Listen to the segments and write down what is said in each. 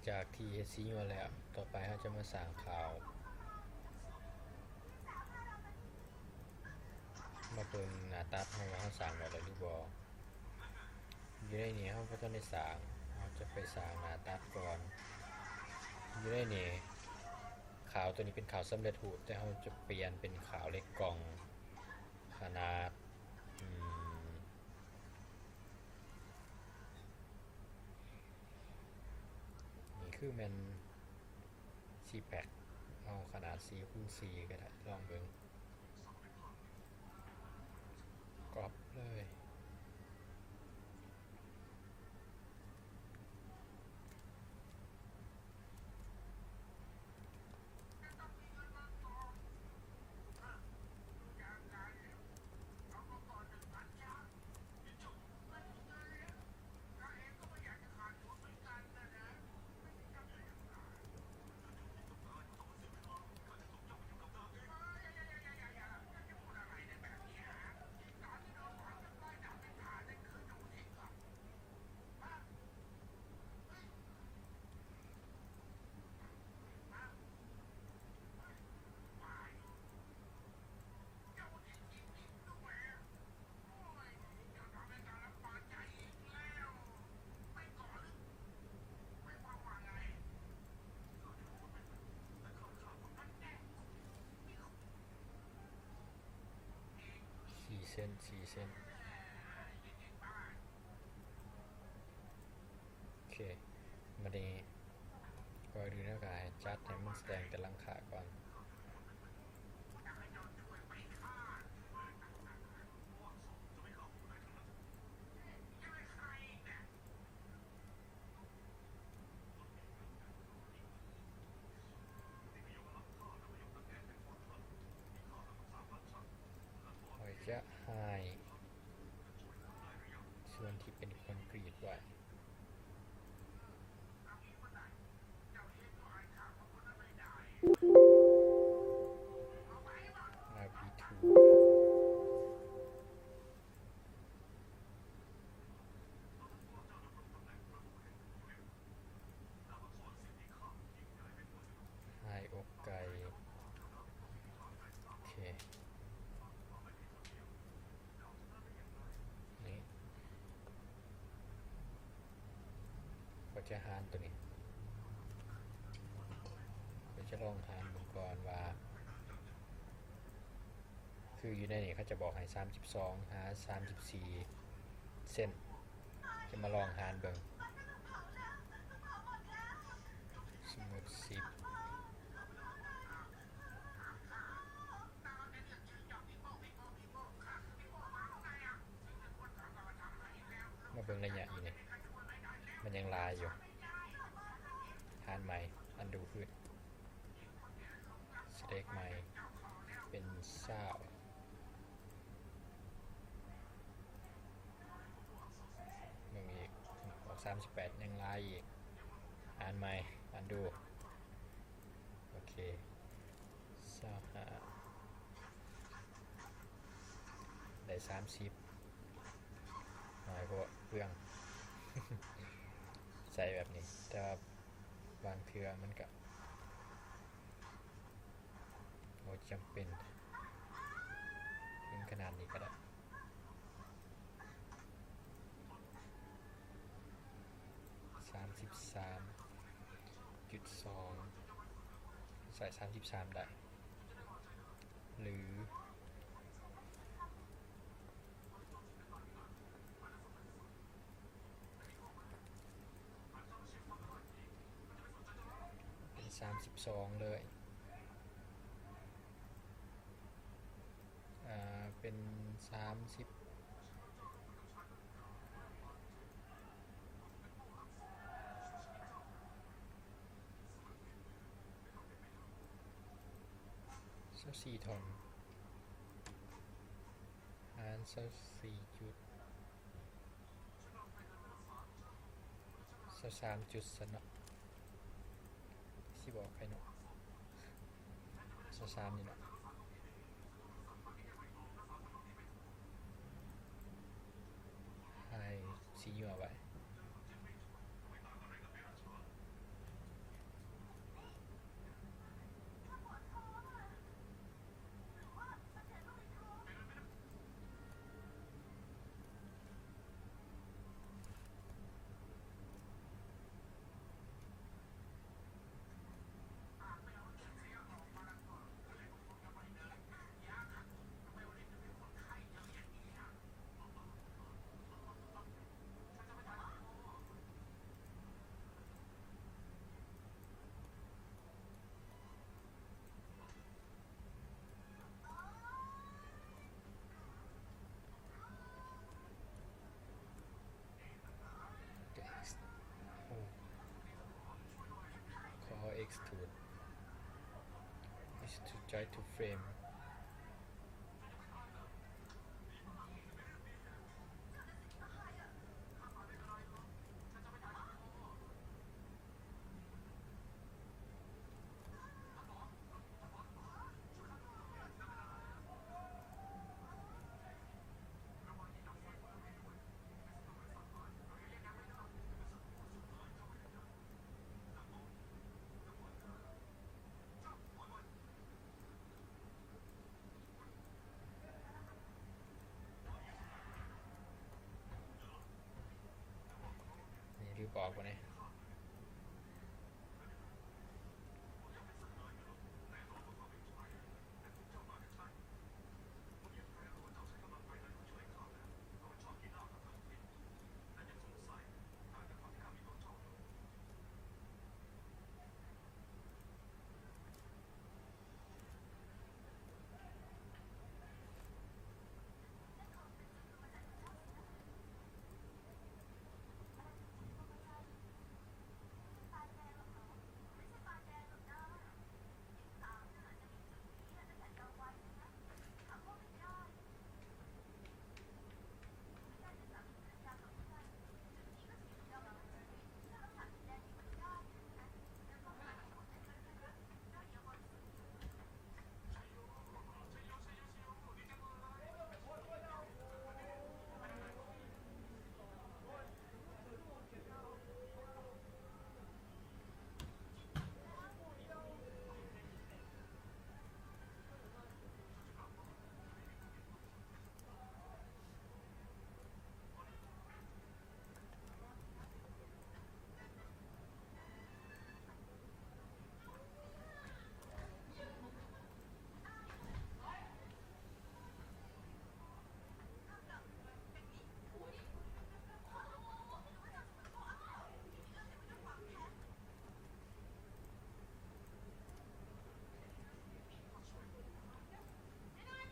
ຈາກທີ່ເຮັດສີຍົວແລ້ວ, ຕໍ່ໄປເຮົາຈະມາສ້າງຂາວ. ມາເບິ່ງໜ້າຕັດເຮົາວ່າເຮົາສ້າງໄດ້ແລ້ວຫຼືບໍ່. ຢູ່ໃນນີ້ເຮົາບໍ່ທັນໄດ້ສ້າງ, ເຮົາຈະໄປສ້າງໜ້າຕັດກ່ອນ. ຢູ່ໃນນີ້ ຂາວຕົວນີ້ເປັນຂາວສຳເລັດຮູບ, ແຕ່ເຮົາຈະປ່ຽນເປັນຂາວເຫຼັກກ່ອງ ຂະໜາດ ອືມ ນີ້ຄືແມ່ນສີ່ແພັກ, ເອົາຂະໜາດສີ່ຄູນສີ່ກໍໄດ້, ລອງເບິ່ງ. ກອບເລີຍ. ສີ່ເສັ້ນ ສີ່ເສັ້ນ. ໂອເຄ ບັດນີ້ ກ່ອນອື່ນເຮົາກໍໃຫ້ຈັດໃຫ້ມັນສະແດງແຕ່ຫຼັງຄາກ່ອນ. ຂ້ອຍຈະໃຫ້ສ່ວນທີ່ເປັນຄອນກຣີດໄວ້. ອາ ບີທູ ໃຫ້ອົກໄກ່. ໂອເຄ ນີ້ ຂ້ອຍຈະຫານຕົວນີ້ ຂ້ອຍຈະລອງຫານເບິ່ງກ່ອນວ່າ ຄືຢູ່ໃນນີ້ເຂົາຈະບອກໃຫ້ສາມສິບສອງຫາສາມສິບສີ່ເຊັນ. ຈະມາລອງຫານເບິ່ງ ສົມມຸດສິບ. ມາເບິ່ງໄລຍະຢູ່ນີ້ ມັນຍັງຫຼາຍຢູ່. ຫານໃໝ່ ອັນດູຄືນ ສະເລັກໃໝ່ ເປັນຊາວ. ເບິ່ງອີກ ອອກສາມສິບແປດ ຍັງຫຼາຍອີກ. ຫານໃໝ່ ອັນດູ ໂອເຄ ຊາວຫ້າ ໄດ້ສາມສິບ. ໜ້ອຍໂພດ ເປືອງ ໃສ່ແບບນີ້ ແຕ່ວ່າບາງເທື່ອມັນກະບໍ່ຈຳເປັນເຖິງຂະໜາດນີ້ກະໄດ້. ສາມສິບສາມຈຸດສອງ ໃສ່ສາມສິບສາມໄດ້ ຫຼື ເປັນສາມສິບສອງເລີຍ. ອ່າ ເປັນສາມສິບ ຊາວສີ່ທ່ອນ ຫານຊາວສີ່ຈຸດ ຊາວສາມຈຸດຊັ້ນເນາະ ຊິບອກໃຜເນາະ ຊາວສາມນີ້ເນາະ ໃຫ້ສີຍົວໄວ້. Join to frame. ນີ້ ຫຼືບອອກບໍ່ນີ້?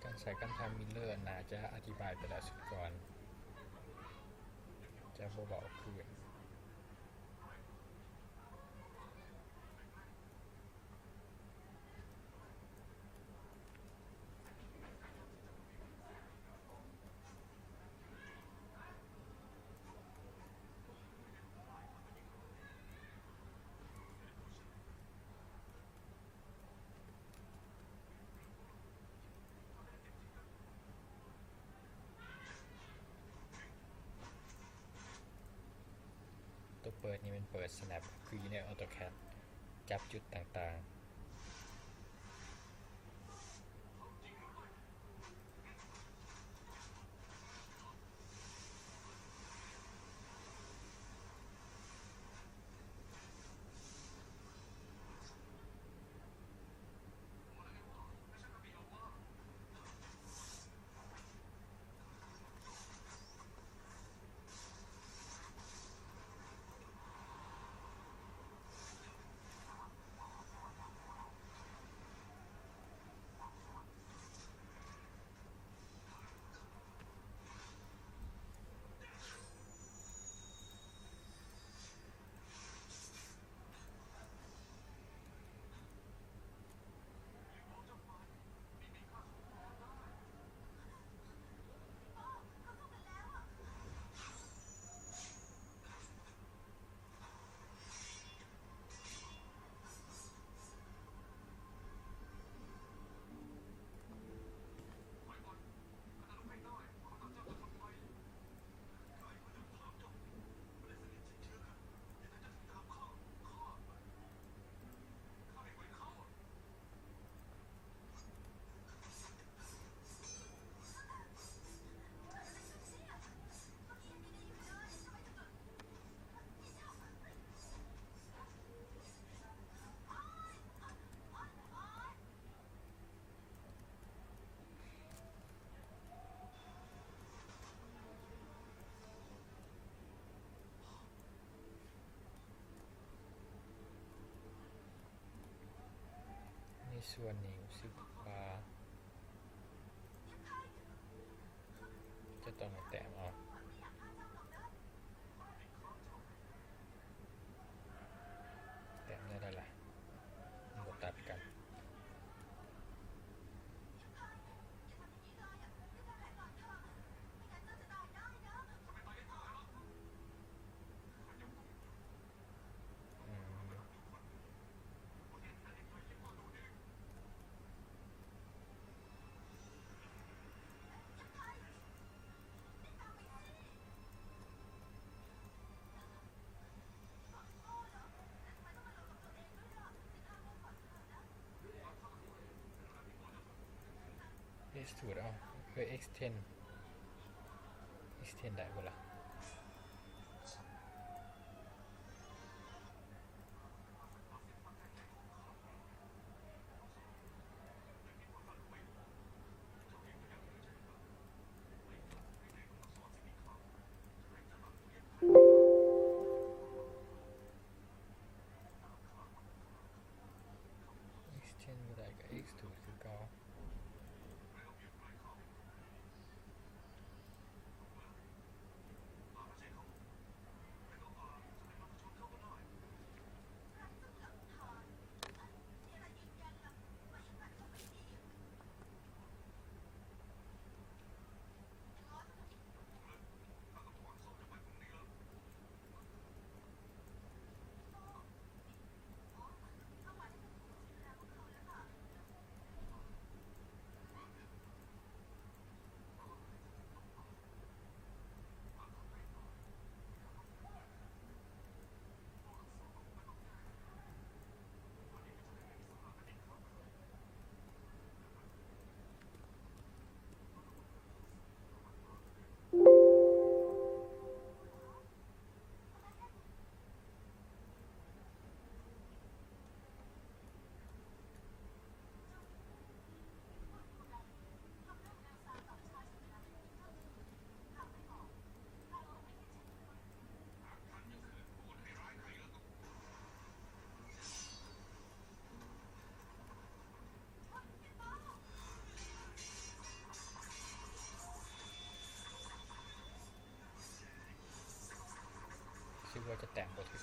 ການໃຊ້ການທຳມິເລີໜ້າຈະອະທິບາຍໄປແລ້ວຊຸດກ່ອນ, ຈະບໍ່ເວົ້າຄືນ. ຕົວເປີດນີ້ແມ່ນເປີດ snap ຄືຢູ່ໃນ AutoCAD ຈັບຈຸດຕ່າງໆ. ໃນສ່ວນນີ້ຮູ້ສຶກວ່າຈະຕ້ອງໃຫ້ແຕ້ມອອກ. ແຕ້ມໄດ້ແລ້ວລະ ມັນບໍ່ຕັດກັນ. Extrude ເອົາ ເອີ extend extend ໄດ້ບໍ່ລະ? Extend ບໍ່ໄດ້ກໍ extrude ຄືເກົ່າ. ຄິດວ່າຈະແຕ້ມບໍ່ຖືກ.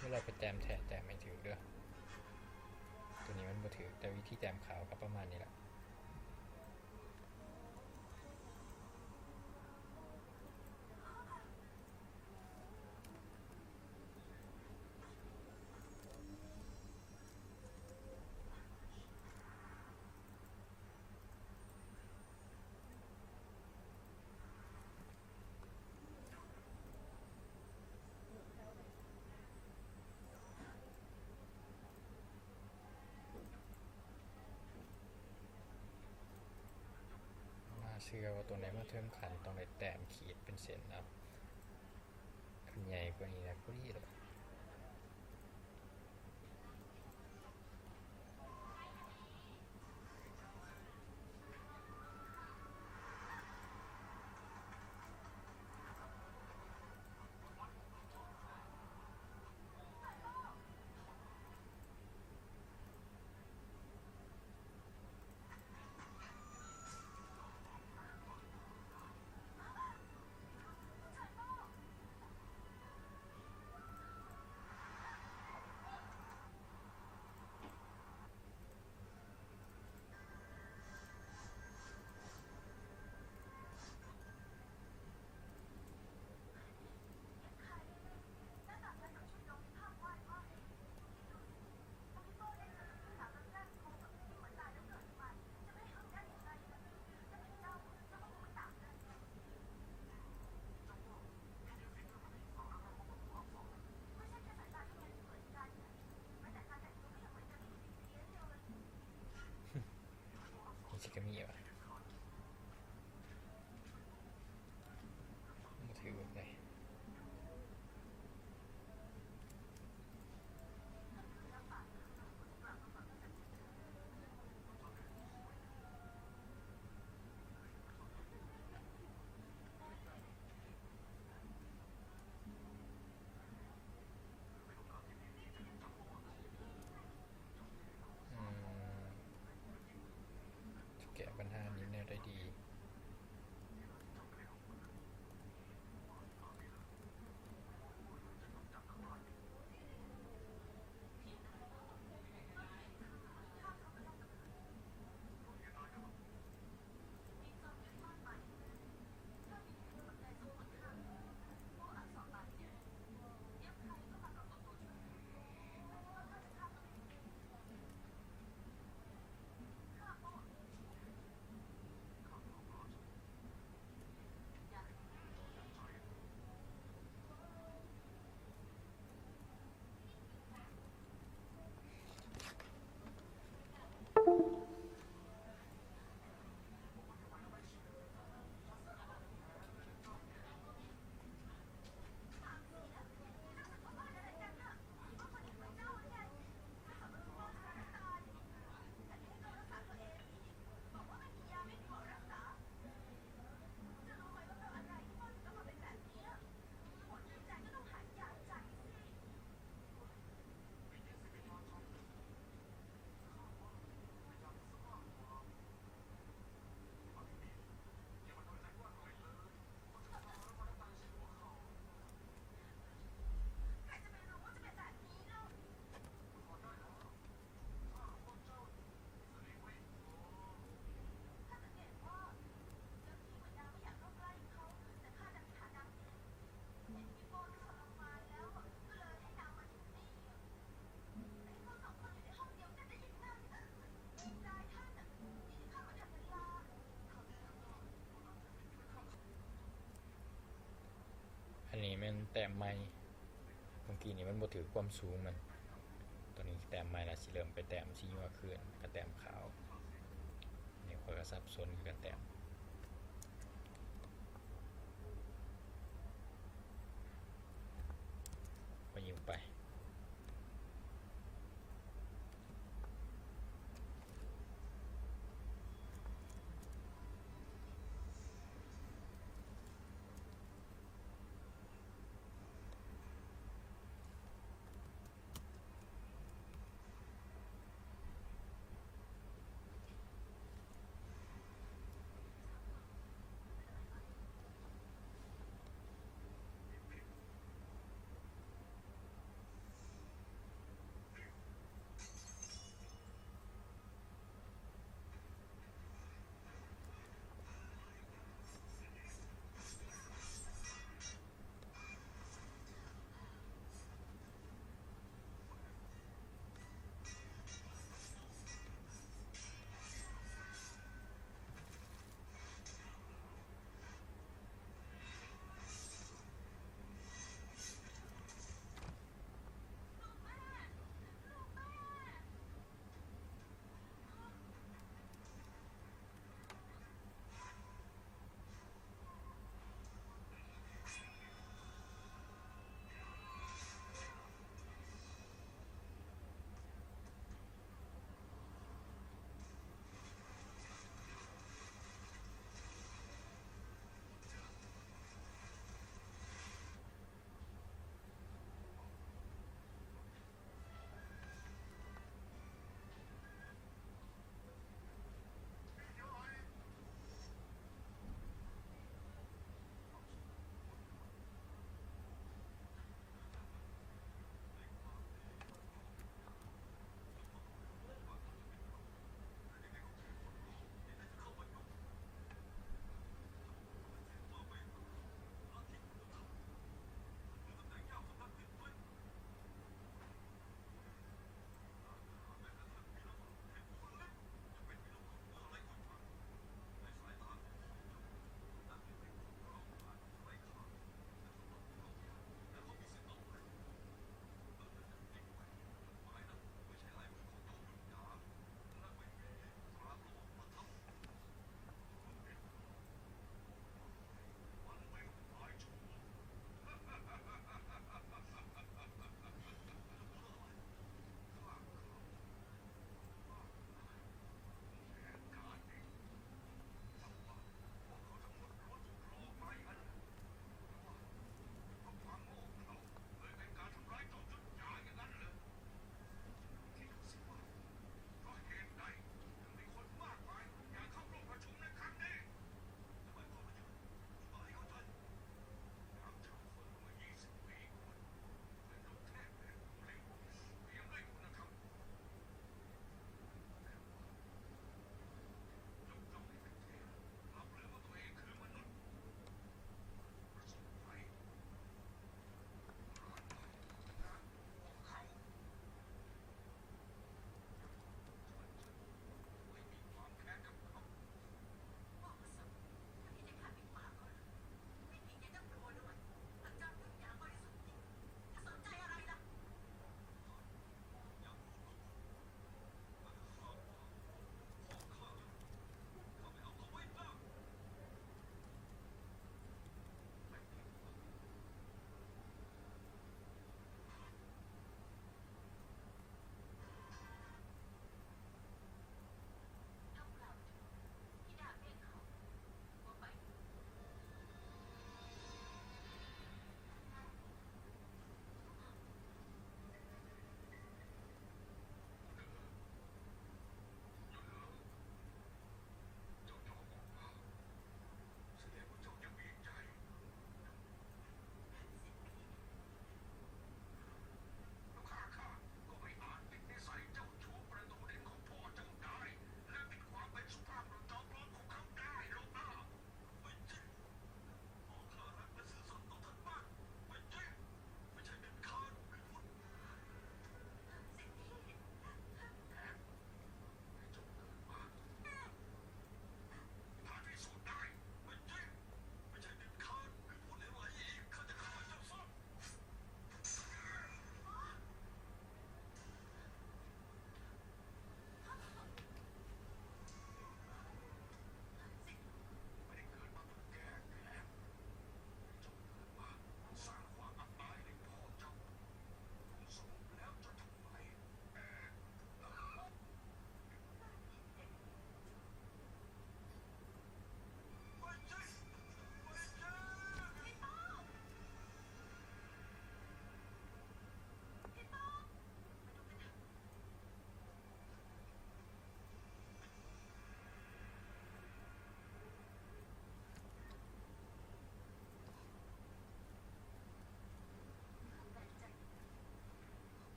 ເວລາໄປແຕ້ມແທ້ແຕ້ມໃຫ້ຖືກເດີ້. ຕົວນີ້ມັນບໍ່ຖືກ, ແຕ່ວິທີແຕ້ມຂາວກໍປະມານນີ້ລະ. ໜ້າເຊື່ອວ່າຕົວໃດມາເຖິງຂັ້ນຕ້ອງໄດ້ແຕ້ມຂີດເປັນເສັ້ນເອົາ. ຄັນໃຫຍ່ກວ່ານີ້ນະ ພໍດີແລ້ວ. ນີ້ຊິກະມີຫວາ? ບໍ່ຖືກແບບໃດ? ອືມ ຈະແກ້ບັນຫາ ອັນແຕ້ມໃໝ່ ເມື່ອກີ້ນີ້ມັນບໍ່ຖືກຄວາມສູງມັນ. ຕົວນີ້ແຕ້ມໃໝ່ລະ ຊິເລີ່ມໄປແຕ້ມສີຫຍວກຄືນ ກະແຕ້ມຂາວ. ນີ້ຂ້ອຍກະສັບສົນຄືກັນ ແຕ້ມ ໄປຍິງໄປ. ເ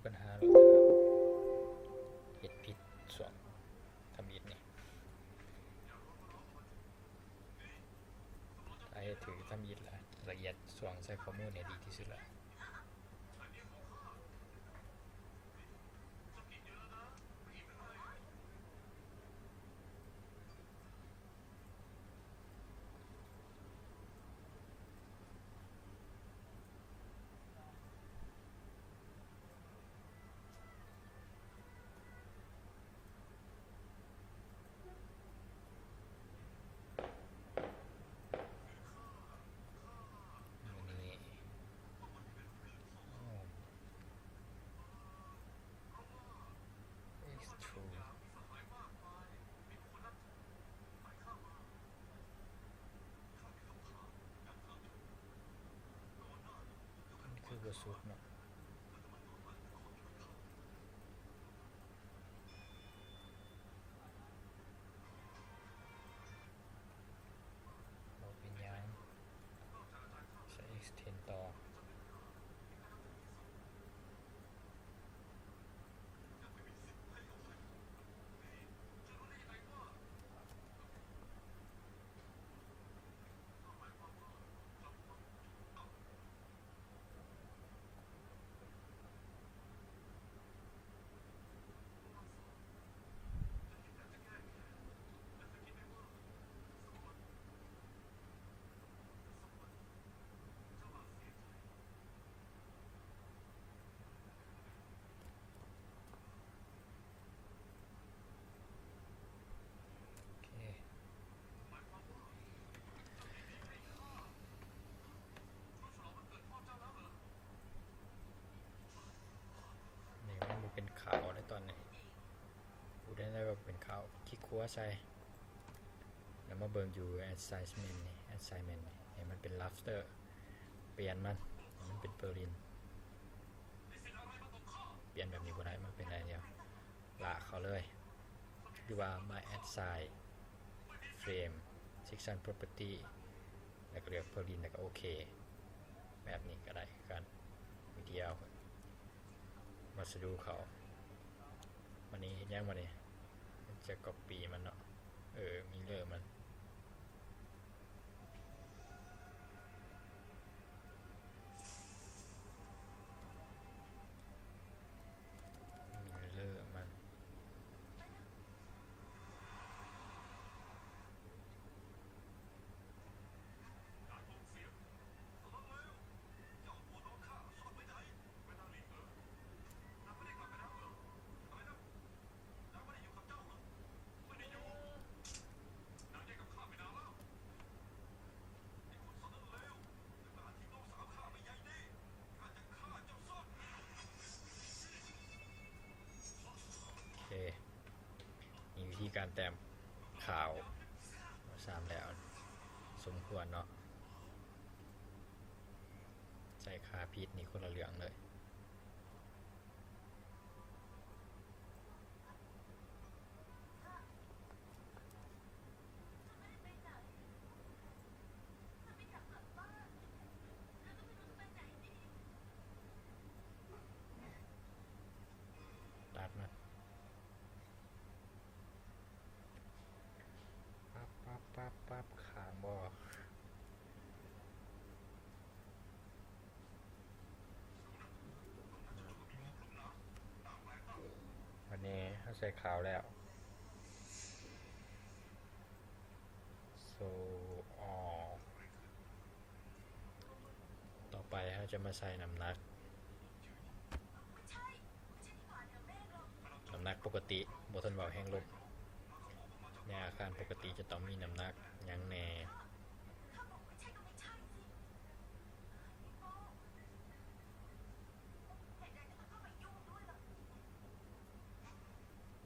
ບັນຫາໂລດ ຖ້າເຮັດຜິດຊ່ວງທຳອິດນີ້. ຖ້າເຮັດຖືກທຳອິດລະ ລະອຽດຊ່ວງໃສ່ຂໍ້ມູນນີ້ດີທີ່ສຸດລະ. ມັນຄືບໍ່ສຸກເນາະ. ບໍ່ເປັນຫຍັງ ໃສ່ extend ຕໍ່. ໂອເຄ ນີ້ມັນບໍ່ເປັນຂາວໃນຕອນນີ້ ຜູ້ໃດວ່າເປັນຂາວ ຄລິກຂວາໃສ່ ແລ້ວມາເບິ່ງຢູ່ assignment ນີ້ assignment ນີ້ ໃຫ້ມັນເປັນ raster ປ່ຽນມັນ ໃຫ້ມັນເປັນ Berlin. ປ່ຽນແບບນີ້ບໍ່ໄດ້ ມັນເປັນໄດ້ດຽວ ລາກເຂົ້າເລີຍ ຫຼືວ່າມາ assign frame section property ແລ້ວກໍເລືອກ Berlin ແລ້ວກໍໂອເຄ ແບບນີ້ກໍໄດ້ຄືກັນ ວິທີເອົາວັດສະດຸເຂົ້າ. ບາດນີ້ເຮັດຫຍັງບາດນີ້? ຈະ copy ມັນເນາະ ເອີ mirror ມັນ. Mirror ມັນ. ໂອເຄ ມີວິທີການແຕ້ມຂາວ ສາມແລ້ວ ສົມຄວນເນາະ ໃສ່ຄ່າຜິດນີ້ຄົນລະເລື່ອງເລີຍ. ຕັດມາ ປັບ ປັບ ປັບ ປັບ ຄ້າງບໍ່? ບາດນີ້ເຮົາໃສ່ຂາວແລ້ວ show all. ຕໍ່ໄປເຮົາຈະມາໃສ່ນ້ຳໜັກ ນ້ຳໜັກປົກກະຕິ ບໍ່ທັນເວົ້າແຮງລົບ. ໃນອາຄານປົກກະຕິຈະຕ້ອງມີນ້ຳໜັກຫຍັງແດ່?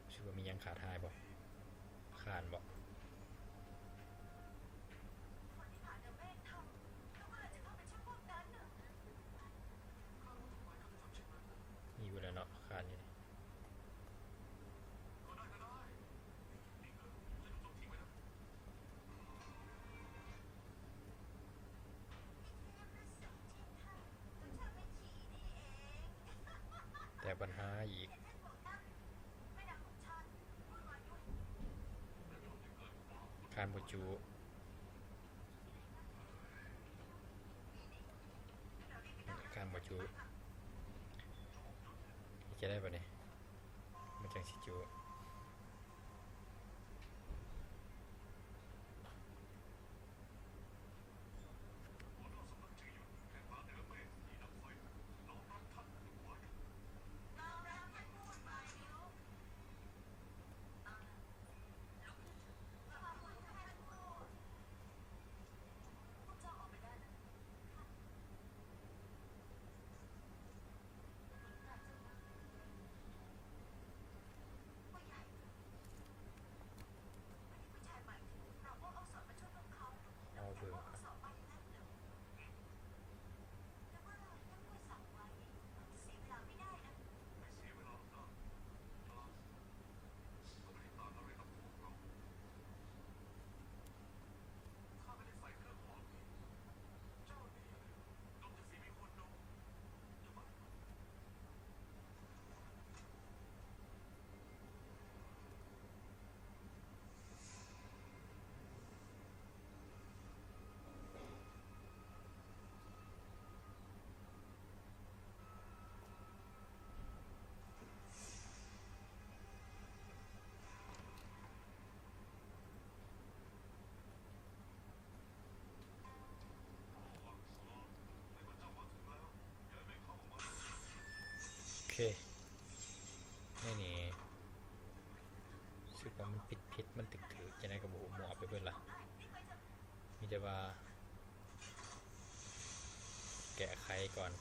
ຮູ້ສຶກວ່າມີຫຍັງຂາດຫາຍບໍ່? ຄ້າງບໍ່? ມີຢູ່ແລ້ວເນາະ ຄ້າງຢູ່ນີ້. ແຕ່ ບັນຫາອີກ. ຄານບໍ່ຈຸ ຄານບໍ່ຈຸ ເຮັດຈັ່ງໃດບາດນີ້ ມັນຈັ່ງຊິຈຸ? ໂອເຄ ໃນນີ້ ຮູ້ສຶກວ່າມັນຜິດໆ ມັນຖືກໆ ຈັ່ງໃດກໍບໍ່ຮູ້ ມົວໄປເບິດລະ. ມີແຕ່ວ່າ ແກ້ໄຂກ່ອນ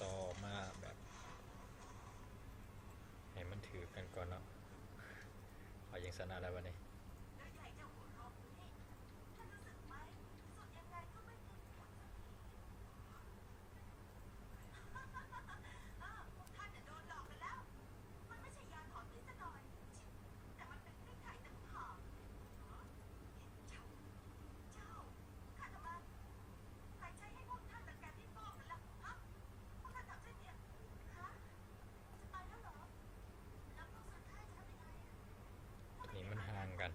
ຕໍ່ມາແບບ ໃຫ້ມັນຖືກກັນກ່ອນເນາະ. ເອົາຈັ່ງຊັ້ນເອົາແລ້ວບັດນີ້. ນີ້ມັນຫ່າງກັນ.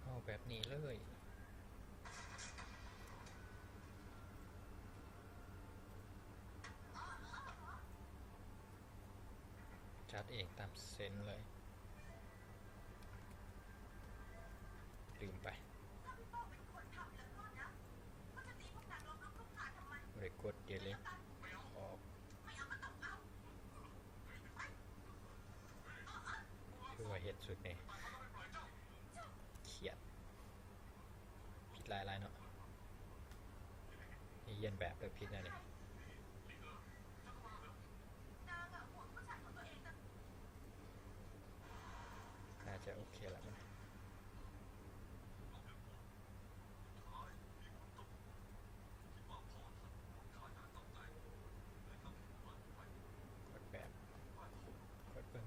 ເອົາແບບນີ້ເລີຍ. ຈັດເອງຕາມເສັ້ນເລີຍ. ລືມໄປ ບໍ່ໄດ້ກົດ delete ອອກ. ຄືວ່າເຮັດຊຸດນີ້ ຄຽດ. ຜິດຫຼາຍໆເນາະ. ນີ້ຮຽນແບບເດີ ຜິດແນວນີ້. ໜ້າຈະໂອເຄລະມັນ. ກົດແບບ ກົດເບິ່ງ.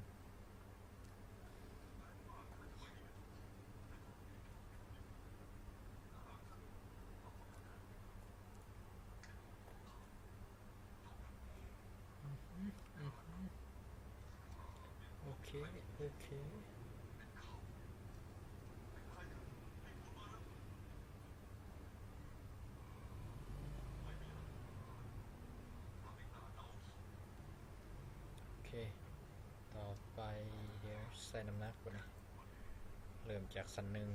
ໂອເຄ ໂອເຄ ໂອເຄ. ຕໍ່ໄປ ດຽວໃສ່ນ້ຳໜັກກ່ອນນະ. ເລີ່ມຈາກຊັ້ນໜຶ່ງ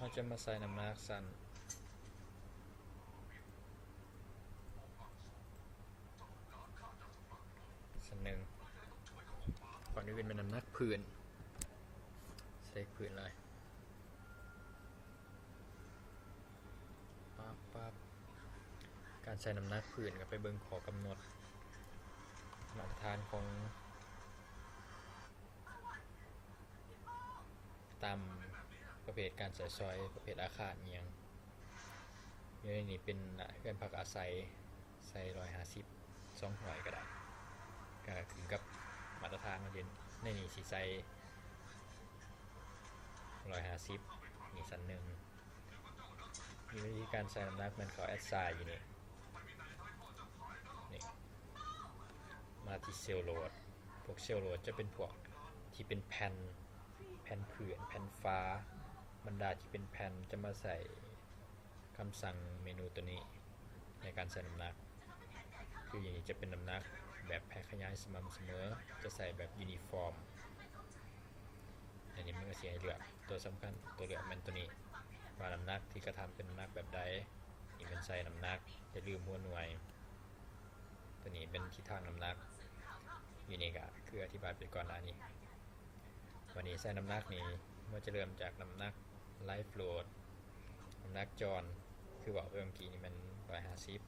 ເຮົາຈະມາໃສ່ນ້ຳໜັກຊັ້ນ ຊັ້ນໜຶ່ງ ກ່ອນອື່ນແມ່ນນ້ຳໜັກພື້ນ ເຊັກພື້ນເລີຍ ປັບ ປັບ ການໃສ່ນ້ຳໜັກພື້ນກໍໄປເບິ່ງຂໍ້ກຳນົດມາດຕະຖານຂອງ ຕາມປະເພດການໃຊ້ສອຍ ປະເພດອາຄານອີ່ຫຍັງ ຢູ່ໃນນີ້ເປັນເຮືອນພັກອາໄສ ໃສ່ຮ້ອຍຫ້າສິບ ສອງຮ້ອຍກໍໄດ້ ກໍຂຶ້ນກັບມາດຕະຖານເນາະ ໃນນີ້ຊິໃສ່ຮ້ອຍຫ້າສິບ ນີ້ຊັ້ນໜຶ່ງ ມີວິທີການໃສ່ນ້ຳໜັກແມ່ນເຂົ້າແອັດຊາຍຢູ່ນີ້ ນີ້ ມາທີ່ເຊວໂຫຼດ ພວກເຊວໂຫຼດຈະເປັນພວກທີ່ເປັນແຜ່ນ ແຜ່ນພື້ນ ແຜ່ນຝາ ບັນດາທີ່ເປັນແຜ່ນຈະມາໃຊ້ຄຳສັ່ງເມນູໂຕນີ້ໃນການໃສ່ນ້ຳໜັກ ຄືຢູ່ນີ້ຈະເປັນນ້ຳໜັກແບບແຜ່ຂະຫຍາຍສະໝ່ຳສະເໝີ ຈະໃສ່ແບບຢູນິຟອມ ອັນນີ້ມັນກໍຊິໃຫ້ເລືອກ ຕົວສຳຄັນຕົວເລືອກແມ່ນຕົວນີ້ ວ່ານ້ຳໜັກທີ່ກະທຳເປັນນ້ຳໜັກແບບໃດ ນີ້ແມ່ນໃສ່ນ້ຳໜັກ ຢ່າລືມຫົວໜ່ວຍ ຕົວນີ້ເປັນທິດທາງນ້ຳໜັກ ຢູ່ນີ້ກໍຄືອະທິບາຍໄປກ່ອນໜ້ານີ້ ບັດນີ້ໃສ່ນ້ຳໜັກນີ້ ມັນຈະເລີ່ມຈາກນ້ຳໜັກໄລຟ໌ໂຫຼດ ນ້ຳໜັກຈອນ ຄືເວົ້າໄປເມື່ອກີ້ນີ້ແມ່ນຮ້ອຍຫ້າສິບ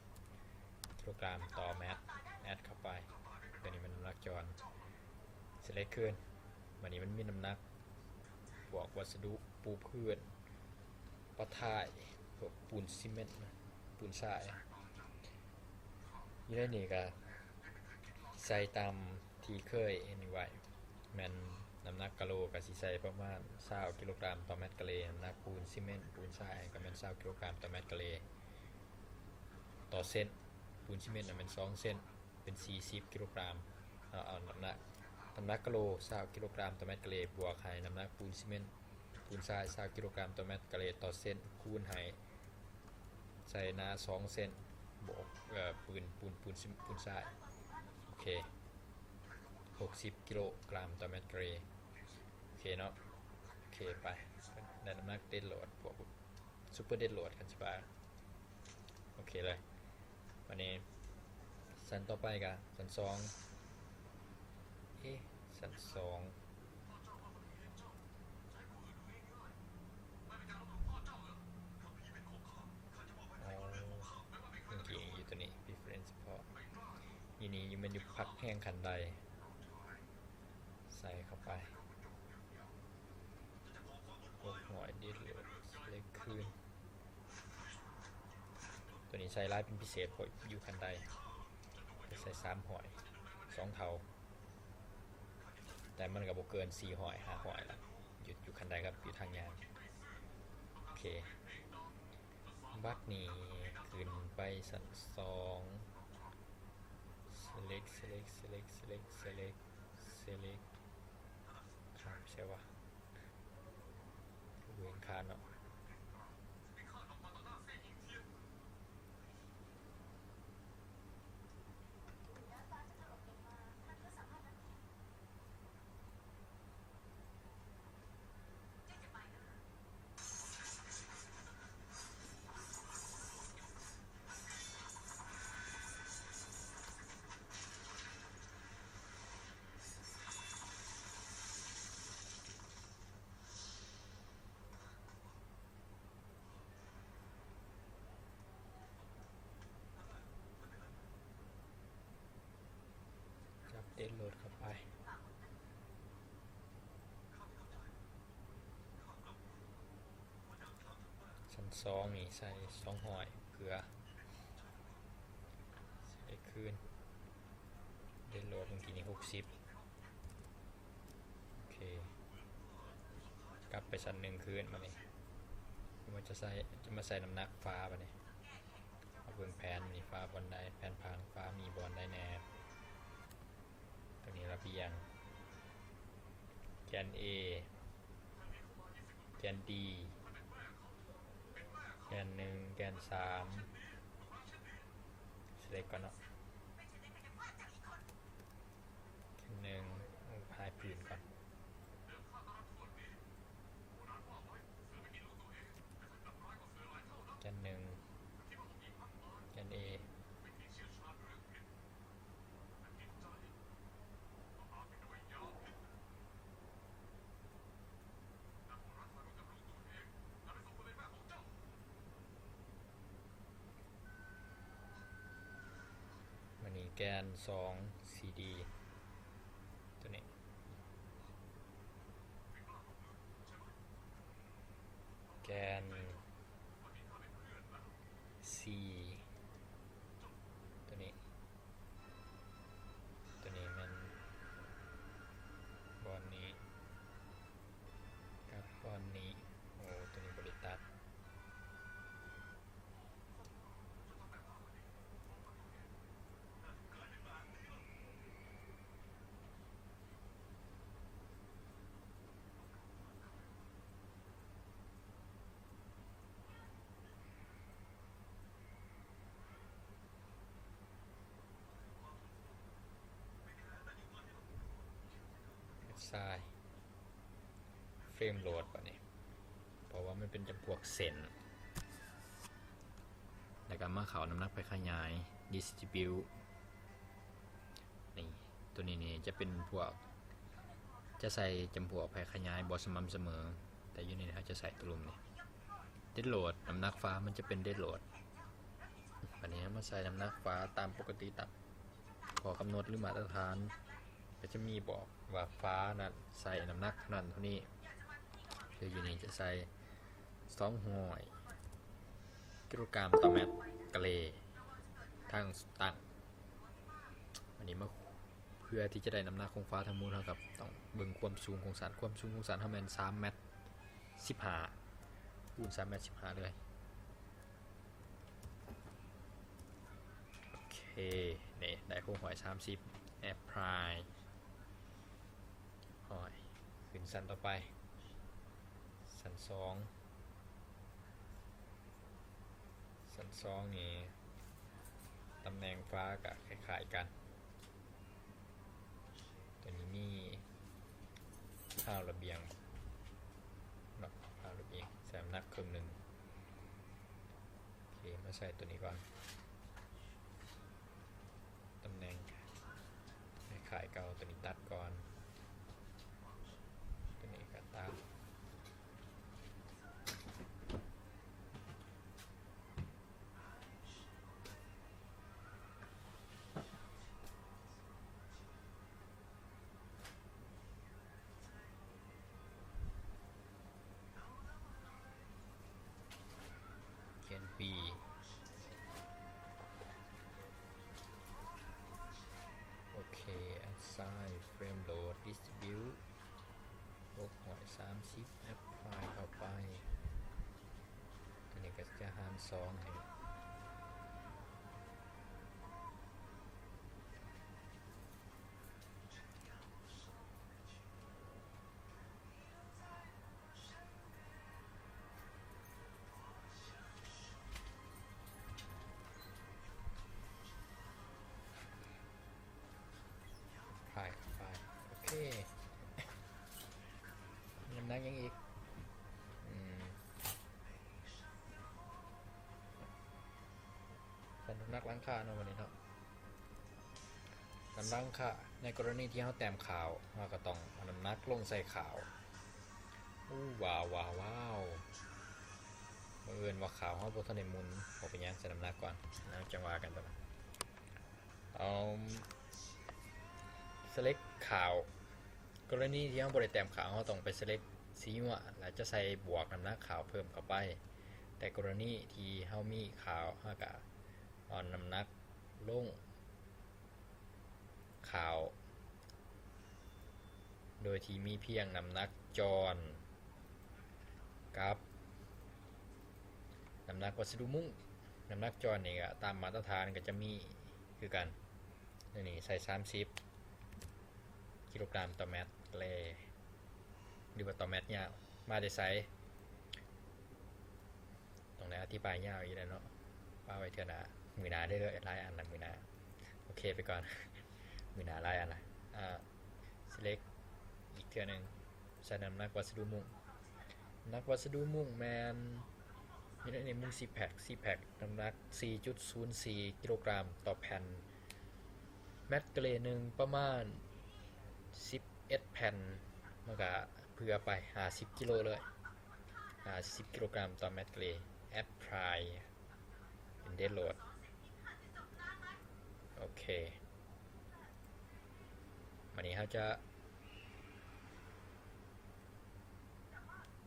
ກິໂລກຣາມຕໍ່ແມັດ ແອັດເຂົ້າໄປ ຕົວນີ້ແມ່ນນ້ຳໜັກຈອນ ເຊເລັກຄືນ ບັດນີ້ມັນມີນ້ຳໜັກ ພວກວັດສະດຸປູພື້ນ ປະທ້າຍ ພວກປູນຊີເມັນ ປູນຊາຍ ຢູ່ໃນນີ້ກະໃສ່ຕາມທີ່ເຄີຍເຫັນໄວ້ ແມ່ນນ້ຳໜັກກະໂລກະຊິໃສ່ປະມານຊາວກິໂລກຣາມຕໍ່ແມັດກະເລ ນ້ຳໜັກປູນຊີເມັນ ປູນຊາຍ ກໍແມ່ນຊາວກິໂລກຣາມຕໍ່ແມັດກະເລ ຕໍ່ເຊັນ ປູນຊີເມັນນະແມ່ນສອງເຊັນ ເປັນສີ່ສິບກິໂລກຣາມ ເຮົາເອົານ້ຳໜັກ ນ້ຳໜັກກະໂລຊາວກິໂລກຣາມຕໍ່ແມັດກະເລ ບວກໃຫ້ນ້ຳໜັກປູນຊີເມັນ ປູນຊາຍຊາວກິໂລກຣາມຕໍ່ແມັດກະເລຕໍ່ເຊັນ ຄູນໃຫ້ໃສ່ໜ້າສອງເຊັນ ບວກ ເອີ ປູນ ປູນ ປູນ ປູນຊາຍ ໂອເຄ ຫົກສິບກິໂລກຣາມຕໍ່ແມັດກະເລ ໂອເຄເນາະ ໂອເຄ ໄປ ໄດ້ນ້ຳໜັກເດັດໂຫຼດ ພວກ ຊຸບເປີເດັດໂຫຼດ ຄັນຊິວ່າ ໂອເຄເລີຍ ບາດນີ້ຊັ້ນຕໍ່ໄປກະຊັ້ນສອງ ເອະ ຊັ້ນສອງ ເອົາ ເມື່ອກີ້ຢູ່ຕົວນີ້ Preference Support ຢູ່ນີ້ ຢູ່ ແມ່ນຢູ່ພັກແຮງຂັ້ນໄດ ໃສ່ເຂົ້າໄປ ຫົກຮ້ອຍ ເດັດໂຫຼດ ເລັກຄືນ ຕົວນີ້ໃສ່ຫຼາຍເປັນພິເສດ ເພາະຢູ່ຂັ້ນໄດ ໃສ່ສາມຮ້ອຍ ສອງເທົ່າ ແຕ່ມັນກໍບໍ່ເກີນສີ່ຮ້ອຍ ຫ້າຮ້ອຍລະ ຢູ່ ຢູ່ຂັ້ນໄດກັບຢູ່ທາງຍ່າງ ໂອເຄ ບັດນີ້ຂຶ້ນໄປຊັ້ນສອງ Select Select Select Select Select Select ຂ້າມໃສ່ວະ ເຫັນຄານເນາະ. ຈັບເດັດໂຫຼດເຂົ້າໄປ ຊັ້ນສອງນີ້ໃສ່ສອງຮ້ອຍເກືອ ໃສ່ຄືນ ເດັດໂຫຼດເມື່ອກີ້ນີ້ຫົກສິບ ໂອເຄ ກັບໄປຊັ້ນໜຶ່ງຄືນ ບາດນີ້ມັນຈະໃສ່ ຈະມາໃສ່ນ້ຳໜັກຝາ ບາດນີ້ມາເບິ່ງແຜ່ນນີ້ ຝາບ່ອນໃດ ແຜ່ນຜັງຝາມີບ່ອນໃດແດ່ ຕົວນີ້ລະບຽງ ແກນ A ແກນ D ແກນໜຶ່ງ ແກນສາມ Select ກ່ອນເນາະ ແກນໜຶ່ງ ຫາຍພື້ນກ່ອນ ກນສອງ ຊີດີ ຕົວນີ້ ແກນສີ່ ຕົວນີ້ ຕົວນີ້ແມ່ນບ່ອນນີ້ກັບບ່ອນນີ້. ໂອ້ ຕົວນີ້ບໍ່ໄດ້ຕັດ. ຊາຍ ເຟຣມໂຫຼດບາດນີ້ ເພາະວ່າມັນເປັນຈຳພວກເສັ້ນ ແລ້ວກໍມາເຂົ້ານ້ຳໜັກແຜ່ຂະຫຍາຍ ດິສທຣິບິວ ນີ້ ຕົວນີ້ນີ້ຈະເປັນພວກ ຈະໃສ່ຈຳພວກແຜ່ຂະຫຍາຍບໍ່ສະໝ່ຳສະເໝີ ແຕ່ຢູ່ນີ້ເຮົາຈະໃສ່ຕົວລຸ່ມນີ້ ເດດໂຫຼດ ນ້ຳໜັກຝາມັນຈະເປັນເດດໂຫຼດ. ບາດນີ້ເຮົາມາໃສ່ນ້ຳໜັກຝາຕາມປົກກະຕິ ຕາມຂໍ້ກຳນົດ ຫຼື ມາດຕະຖານ ກໍຈະມີບອກວ່າຝານັ້ນໃສ່ນ້ຳໜັກເທົ່ານັ້ນເທົ່ານີ້ ຄືຢູ່ນີ້ຈະໃສ່ສອງຮ້ອຍກິໂລກຣາມຕໍ່ແມັດເກຣ ທາງຕັ້ງ. ອັນນີ້ມາ ເພື່ອທີ່ຈະໄດ້ນ້ຳໜັກຂອງຝາທັງໝົດ ເຮົາກໍຕ້ອງເບິ່ງຄວາມສູງຂອງສັນ. ຄວາມສູງຂອງສັນເຮົາແມ່ນສາມແມັດສິບຫ້າ ຄູນສາມແມັດສິບຫ້າເລີຍ. ໂອເຄ ນີ້ໄດ້ຄົບຮ້ອຍສາມສິບ ແອັບພລາຍ ຮ້ອຍ ຂຶ້ນຊັ້ນຕໍ່ໄປ ຊັ້ນສອງ ຊັ້ນສອງນີ້ ຕຳແໜ່ງຝາກະຄ້າຍໆກັນ. ຕົວນີ້ມີຮາວລະບຽງເນາະ ຮາວລະບຽງ ໃສ່ນ້ຳໜັກເຄິ່ງໜຶ່ງ. ໂອເຄ ມາໃສ່ຕົວນີ້ກ່ອນ ຕຳແໜ່ງຄ້າຍໆເກົ່າ. ຕົວນີ້ຕັດກ່ອນ ຕົວນີ້ກໍຕັດ. ແກນບີ ໂອເຄ ແອັດໄຊ ເຟຣມໂຫຼດ ດິສທຣິບິວ ຫົກຮ້ອຍສາມສິບ ແອັບພລາຍເຂົ້າໄປ. ຕົວນີ້ກໍຈະຫານສອງໃຫ້ ພາຍເຂົ້າໄປ. ໂອເຄ ນ້ຳໜັກຫຍັງອີກ? ອືມ ໃສ່ນ້ຳໜັກຫຼັງຄາເນາະ ບາດນີ້ເນາະ. ກຳລັງຄະ ໃນກໍລະນີທີ່ເຮົາແຕ້ມຂາວ ເຮົາກໍຕ້ອງເອົານ້ຳໜັກລົງໃສ່ຂາວ. ອູ້ ວ້າວ ວ້າວ ວ້າວ ບັງເອີນວ່າຂາວເຮົາບໍ່ທັນໄດ້ໝູນ. ບໍ່ເປັນຫຍັງ ໃສ່ນ້ຳໜັກກ່ອນ ແລ້ວຈັ່ງວ່າກັນ. ເອົາ ເຊເລັກຂາວ ກໍລະນີທີ່ເຮົາບໍ່ໄດ້ແຕ້ມຂາວ ເຮົາຕ້ອງໄປເຊເລັກສີຍົວະ ແລ້ວຈະໃສ່ບວກນ້ຳໜັກຂາວເພີ່ມເຂົ້າໄປ. ແຕ່ກໍລະນີທີ່ເຮົາມີຂາວ ເຮົາກະເອົານ້ຳໜັກລົງຂາວ ໂດຍທີ່ມີພຽງນ້ຳໜັກຈອນກັບນ້ຳໜັກວັດສະດຸມຸ້ງ. ນ້ຳໜັກຈອນນີ້ກະຕາມມາດຕະຖານກະຈະມີຄືກັນ. ອັນນີ້ໃສ່ສາມສິບກິໂລກຣາມຕໍ່ແມັດແລ ຫຼືວ່າຕໍ່ແມັດຍາວ. ມາແຕ່ໃສ? ຕ້ອງໄດ້ອະທິບາຍຍາວອີກແລ້ວເນາະ ປະໄວ້ເທື່ອໜ້າ ມື້ໜ້າເດີ້ ຫຼາຍອັນລະມື້ໜ້າ. ໂອເຄ ໄປກ່ອນ ມື້ໜ້າຫຼາຍອັນລະ. ອາ ເຊເລັກອີກເທື່ອໜຶ່ງ ໃສ່ນ້ຳໜັກວັດສະດຸມຸ້ງ. ນ້ຳໜັກວັດສະດຸມຸ້ງແມ່ນ ຢູ່ໃນນີ້ ມຸ້ງຊີແພັກ ຊີແພັກ ນ້ຳໜັກສີ່ຈຸດສູນສີ່ກິໂລກຣາມຕໍ່ແຜ່ນ. ແມັດເກຣໜຶ່ງປະມານສິບເອັດແຜ່ນ ມັນກະເຜື່ອໄປຫ້າສິບກິໂລເລີຍ ຫ້າສິບກິໂລກຣາມຕໍ່ແມັດເກຣ. ແອັບພລາຍ ເປັນເດດໂຫຼດ. ໂອເຄ ອັນນີ້ເຮົາຈະ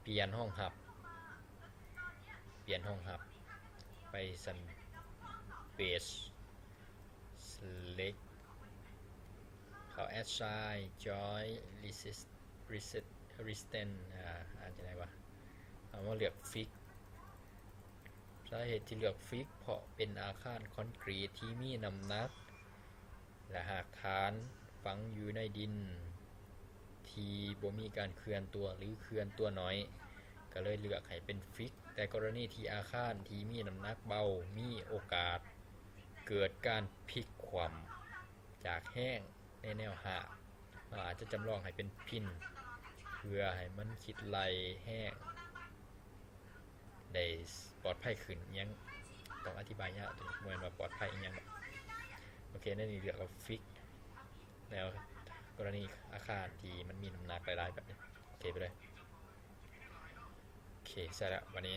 ປ່ຽນຫ້ອງຮັບ ປ່ຽນຫ້ອງຮັບ ໄປຊັ້ນ Base Select ເຂົ້າ Assign Joint Resist Resist Resistance ອາ ອ່ານຈັ່ງໃດວະ? ເຮົາມາເລືອກ Fix ສາເຫດທີ່ເລືອກ Fix ເພາະເປັນອາຄານຄອນກຣີດທີ່ມີນ້ຳໜັກ ແລະ ຮາກຖານຝັງຢູ່ໃນດິນທີ່ບໍ່ມີການເຄື່ອນຕົວ ຫຼື ເຄື່ອນຕົວໜ້ອຍ ກໍເລີຍເລືອກໃຫ້ເປັນ Fix. ແຕ່ກໍລະນີທີ່ອາຄານທີ່ມີນ້ຳໜັກເບົາ ມີໂອກາດເກີດການພິກຂວ້ຳຈາກແຮງໃນແນວຮາກ, ເຮົາອາດຈະຈຳລອງໃຫ້ເປັນພິນ ເພື່ອໃຫ້ມັນຄິດໄລ່ແຮງ ໄດ້ປອດໄພຂຶ້ນ. ຫຍັງຕ້ອງອະທິບາຍຍາວ ໂຕນີ້ບໍ່ແມ່ນວ່າປອດໄພອີ່ຫຍັງດອກ. ໂອເຄ ໃນນີ້ເລືອກເອົາ Fix ແລ້ວ ກໍລະນີອາຄານທີ່ມັນມີນ້ຳໜັກຫຼາຍໆແບບນີ້ ໂອເຄໄປເລີຍ. ໂອເຄ ໃສ່ແລ້ວ ບັດນີ້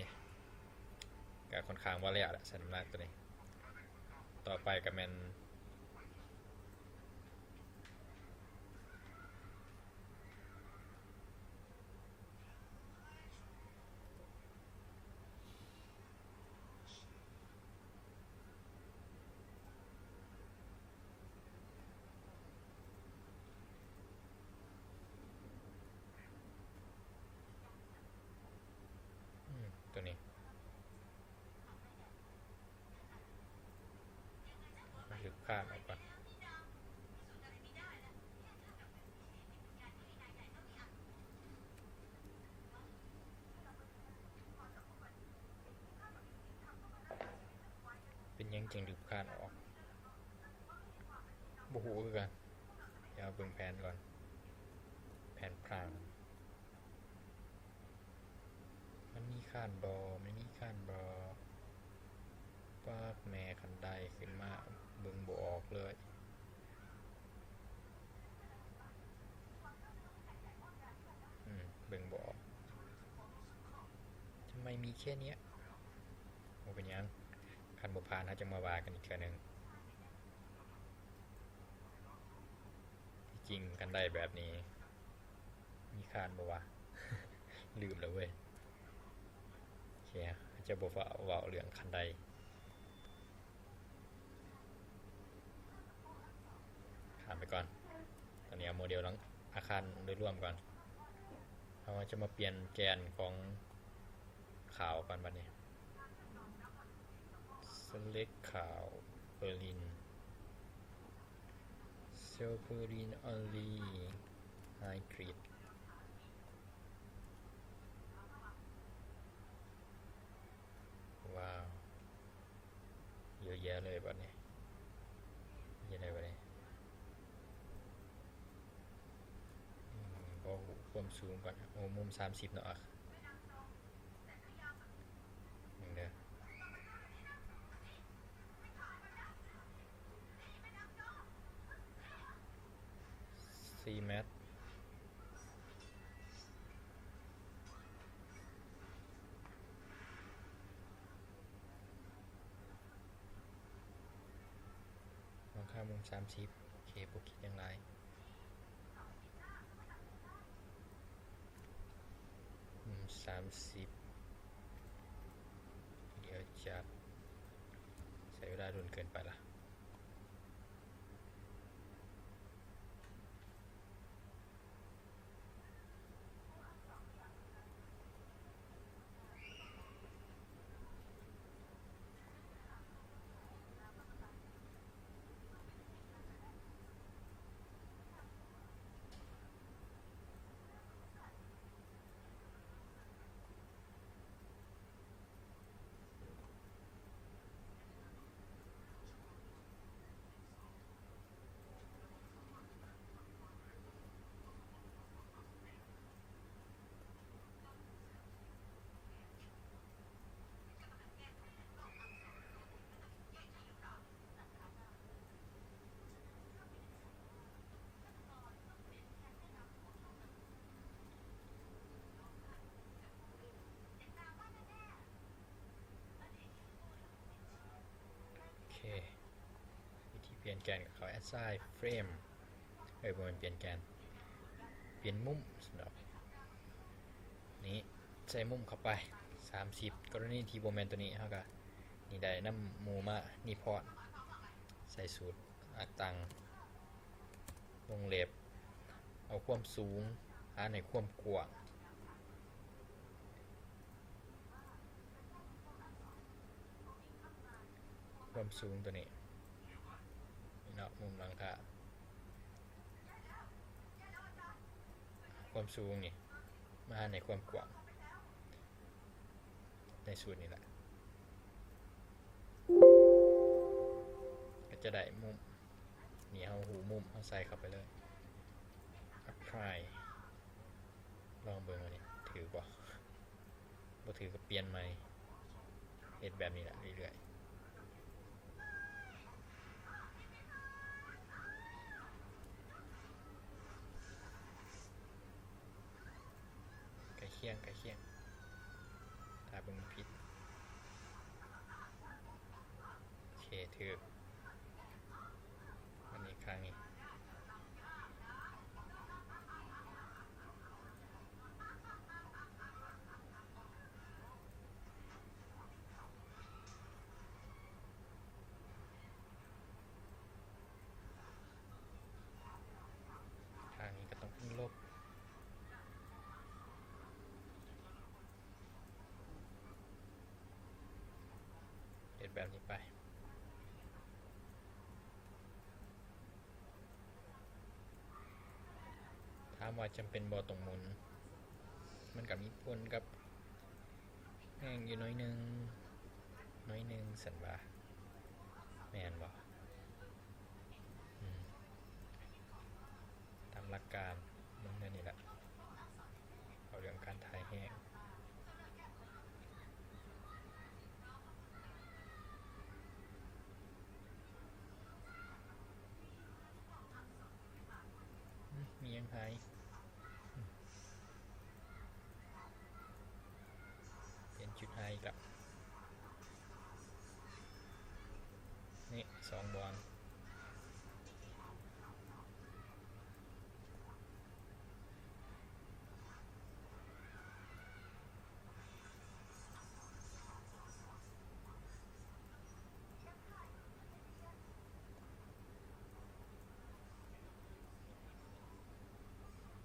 ກໍຄ່ອນຂ້າງວ່າແລ້ວແຫຼະ ໃສ່ນ້ຳໜັກໂຕນີ້. ຕໍ່ໄປກໍແມ່ນ ອືມ ຕົວນີ້ ມາລຶບຄານອອກກ່ອນ. ເປັນຫຍັງຈຶ່ງດຶບຄານອອກ? ບໍ່ຮູ້ຄືກັນ. ດຽວເບິ່ງແຜນກ່ອນ. ແຜນພຣາງ. ມັນມີຄານບໍ່? ມັນມີຄານບໍ່? ປາດ ແມ່ຄັນໄດຂຶ້ນມາ ເບິ່ງບໍ່ອອກເລີຍ. ອືມ ເບິ່ງບໍ່ອອກ. ທຳໄມມີແຄ່ເນີ້ຍ? ບໍ່ເປັນຫຍັງ, ຄັນບໍ່ຜ່ານ ເຮົາຈະມາວ່າກັນອີກເທື່ອໜຶ່ງ. ທີ່ຈິງຄັນໄດແບບນີ້ ມີຄານບໍ່ວະ? ລືມແລ້ວເວີຍ. ໂອເຄ ເຮົາຈະບໍ່ເວົ້າເລື່ອງຄັນໄດ. ຂ້າມໄປກ່ອນ. ຕອນນີ້ເອົາໂມເດວຫຼັງອາຄານໂດຍລວມກ່ອນ. ເຮົາຈະມາປ່ຽນແກນຂອງຂາວກ່ອນບັດນີ້. Select ຂາວ Purlin. Select Purlin only. High grid. ວ້າວ ເຍອະແຍະເລີຍບັດນີ້. ເຮັດໄດ້ບໍ່ນີ້? ອືມ ບໍ່ຮູ້ຄວາມສູງກ່ອນ. ໂອ້ ມຸມສາມສິບເນາະ. ເບິ່ງເດີ ສີ່ແມັດ. ມອງຂ້າມມຸມສາມສິບ. ໂອເຄ ບໍ່ຄິດຫຍັງຫຼາຍ. ມຸມສາມສິບ ດຽວຈັດ. ໃຊ້ເວລາດົນເກີນໄປລະ. ໂອເຄ ວິທີປ່ຽນແກນກໍເຂົ້າ Assign Frame. ໃນ ບໍ່ແມ່ນປ່ຽນແກນ ປ່ຽນມຸມຊັ້ນດອກ. ນີ້ໃສ່ມຸມເຂົ້າໄປ ສາມສິບ. ກໍລະນີທີ່ບໍ່ແມ່ນຕົວນີ້ ເຮົາກໍນີ້ ໄດ້ນຳໝູ່ມາ ນີ້ພອດ ໃສ່ສູດ ອາ ຕັ້ງ ວົງເລັບ ເອົາຄວາມສູງຫານໃຫ້ຄວາມກວ້າງ ຄວາມສູງຕົວນີ້ເນາະ ມຸມຫຼັງຄາ ຄວາມສູງນີ້ ມາຫານໃຫ້ຄວາມກວ້າງ ໃນສູດນີ້ແຫຼະ ກໍຈະໄດ້ມຸມ. ນີ້ເຮົາຮູ້ມຸມ ເຮົາໃສ່ເຂົ້າໄປເລີຍ ແອັບພລາຍ ລອງເບິ່ງວ່ານີ້ຖືກບໍ່ ບໍ່ຖືກກໍປ່ຽນໃໝ່ ເຮັດແບບນີ້ແຫຼະເລື້ອຍໆ. ໃກ້ຄຽງ ໃກ້ຄຽງ ຖ້າເບິ່ງຜິດ. ໂອເຄ ຖືກ. ອັນນີ້ຂ້າງນີ້ ຂ້າງນີ້ກໍຕ້ອງເປັນລົບ. ເຮັດແບບນີ້ໄປ. ຖາມວ່າຈຳເປັນບໍ່ຕ້ອງໝູນ? ມັນກໍມີຜົນກັບແຮງຢູ່ໜ້ອຍໜຶ່ງ ໜ້ອຍໜຶ່ງຊັ້ນວ່າ ແມ່ນບໍ່? ອືມ ຕາມຫຼັກການມັນແນວນີ້ແຫຼະ ເວົ້າເລື່ອງການຖ່າຍແຮງ. ອືມ ມີຫຍັງຫາຍ? ອືມ ເປັນຈຸດຫາຍອີກລະ ນີ້ສອງບ່ອນ.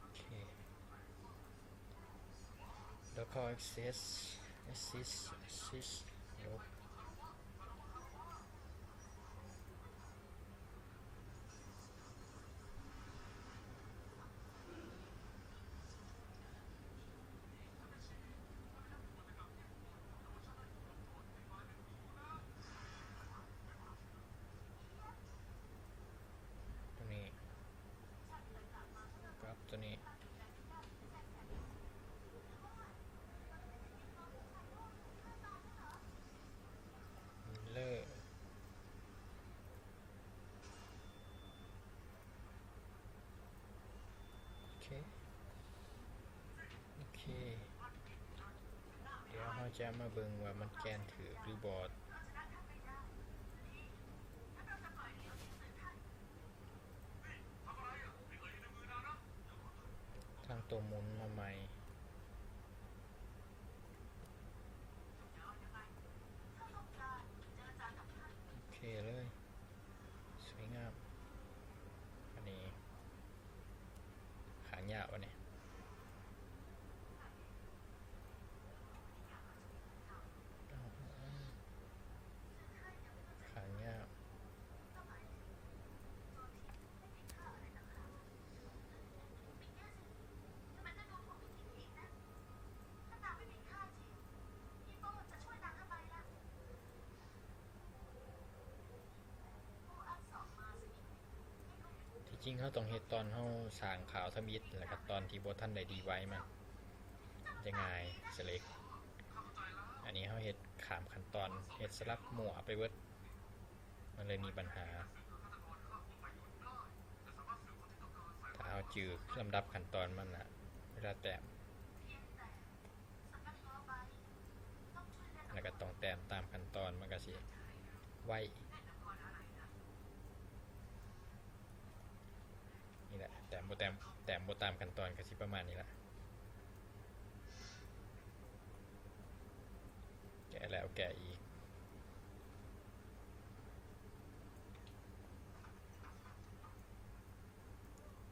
ໂອເຄ Local Access Assist Assist ລົບ. ຕົວນີ້ ປັບຕົວນີ້ Mirror. ໂອເຄ ໂອເຄ ດຽວເຮົາຈະມາເບິ່ງວ່າມັນແກນຖືກຫຼືບໍ່. ຕັ້ງໂຕໝູນມາໃໝ່. ໂອເຄເລີຍ. ສວຍງາມ. ອັນນີ້ຂາຍາກ ອັນນີ້ຂາຍາກ. ທີ່ຈິງເຮົາຕ້ອງເຮັດຕອນເຮົາສ້າງຂ່າວທຳອິດ ແລ້ວກໍຕອນທີ່ບໍ່ທັນໄດ້ດີໄວມັນຈະງ່າຍ select. ອັນນີ້ເຮົາເຮັດຂ້າມຂັ້ນຕອນ ເຮັດສະຫຼັບມົ້ວໄປເບິດ ມັນເລີຍມີບັນຫາ. ຖ້າເຮົາຈື່ລຳດັບຂັ້ນຕອນມັນນະ ເວລາແຕ້ມ ແລ້ວກໍຕ້ອງແຕ້ມຕາມຂັ້ນຕອນ ມັນກໍຊິໄວ. ນີ້ແຫຼະ ແຕ້ມບໍ່ແຕ້ມ ແຕ້ມບໍ່ຕາມຂັ້ນຕອນກໍຊິປະມານນີ້ລະ ແກະແລ້ວແກະອີກ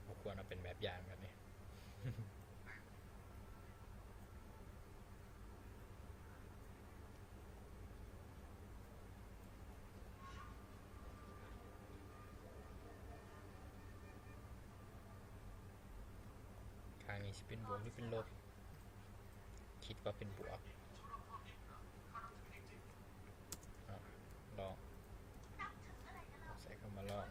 ບໍ່ຄວນເອົາເປັນແບບຢ່າງແບບນີ້. ຂ້າງນີ້ຊິເປັນບວກ ຫຼື ເປັນລົບ? ຄິດວ່າເປັນບວກ. ອາ ລອງ ໃສ່ຄຳວ່າລອງ.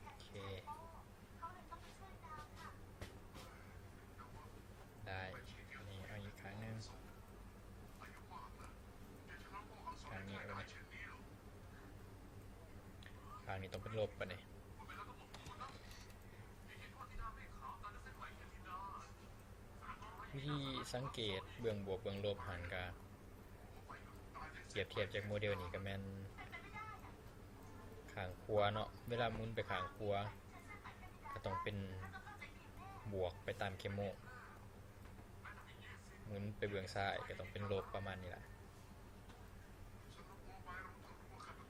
ໂອເຄ ໄດ້ ນີ້ເອົາອີກຂ້າງໜຶ່ງ ຂ້າງນີ້ເອົາໄວ້ ຂ້າງນີ້ຕ້ອງເປັນລົບບາດນີ້. ວິທີສັງເກດເບື້ອງບວກເບື້ອງລົບຫັ້ນກະ ປຽບທຽບຈາກໂມເດວນີ້ກະແມ່ນຂ້າງຂວາເນາະ ເວລາໝູນໄປຂ້າງຂວາກະຕ້ອງເປັນບວກໄປຕາມເຂັມໂມ ໝູນໄປເບື້ອງຊ້າຍກະຕ້ອງເປັນລົບ ປະມານນີ້ລະ.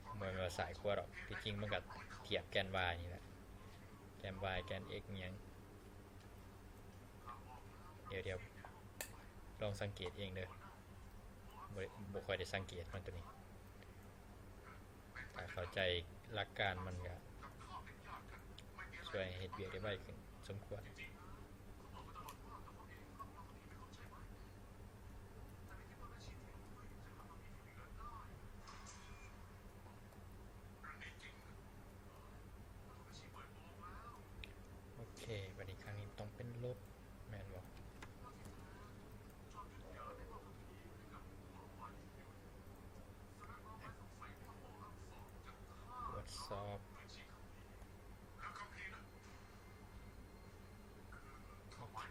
ບໍ່ແມ່ນວ່າຊ້າຍຂວາດອກ ທີ່ຈິງມັນກະທຽບແກນ y ນີ້ແຫຼະ ແກນ y ແກນ x ອີ່ຫຍັງ. ດຽວ ດຽວລອງສັງເກດເອງເດີ ບໍ່ ບໍ່ຄ່ອຍໄດ້ສັງເກດມັນໂຕນີ້. ຖ້າເຂົ້າໃຈຫຼັກການມັນກະຊ່ວຍເຮັດວຽກໄດ້ໄວຂຶ້ນສົມຄວນ. ໂອເຄ ບາດນີ້ຂ້າງນີ້ຕ້ອງເປັນລົບ ແມ່ນບໍ່? ກວດສອບ. ໂອເຄ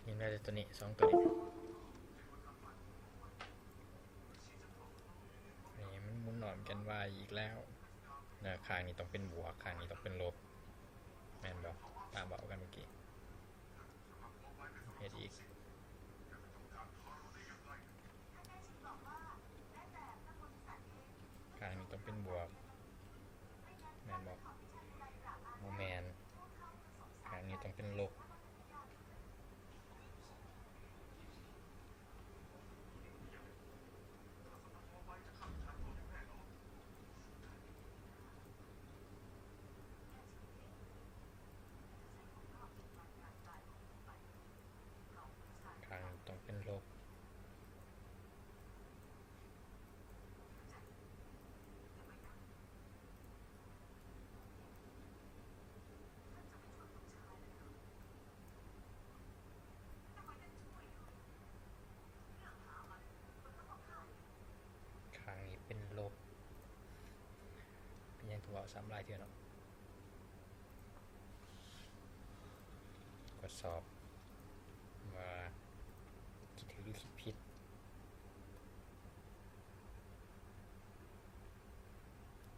ຍັງໄດ້ແຕ່ໂຕນີ້ ສອງໂຕນີ້. ນີ້ມັນໝູນອ້ອມແກນ y ອີກແລ້ວ ແລ້ວຂ້າງນີ້ຕ້ອງເປັນບວກ ຂ້າງນີ້ຕ້ອງເປັນລົບ ແມ່ນບໍ່? ຕາມເວົ້າກັນເມື່ອກີ້. ເຮັດອີກ ຂ້າງນີ້ຕ້ອງເປັນບວກ ແມ່ນບໍ່? ບໍ່ແມ່ນ ຂ້າງນີ້ຕ້ອງເປັນລົບ. ຂ້າງນີ້ຕ້ອງເປັນລົບ. ຂ້າງນີ້ເປັນລົບ. ເປັນຫຍັງຖືເວົ້າຊ້ຳຫຼາຍເທື່ອເນາະ? ກວດສອບວ່າຄິດຖືກຫຼືຄິດຜິດ.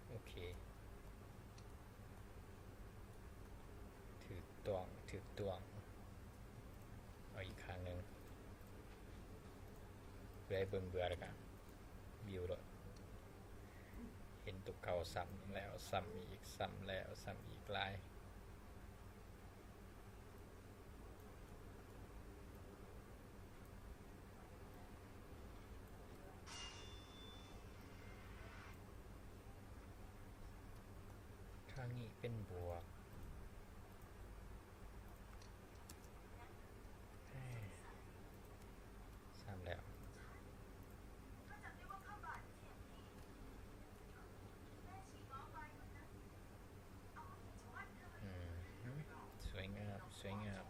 ໂອເຄ ຖືກຕ້ອງ ຖືກຕ້ອງ. ເອົາອີກຄັ້ງໜຶ່ງ ເພື່ອໃຫ້ເບິ່ງເບື່ອແລ້ວກະ ບິວໂລດ. ເຫັນໂຕເກົ່າຊ້ຳແລ້ວຊ້ຳອີກ ຊ້ຳແລ້ວຊ້ຳອີກຫຼາຍ. ຂ້າງນີ້ເປັນບວກ. ຊ້ຳແລ້ວ. ອືມ ສວຍງາມ ສວຍງາມ.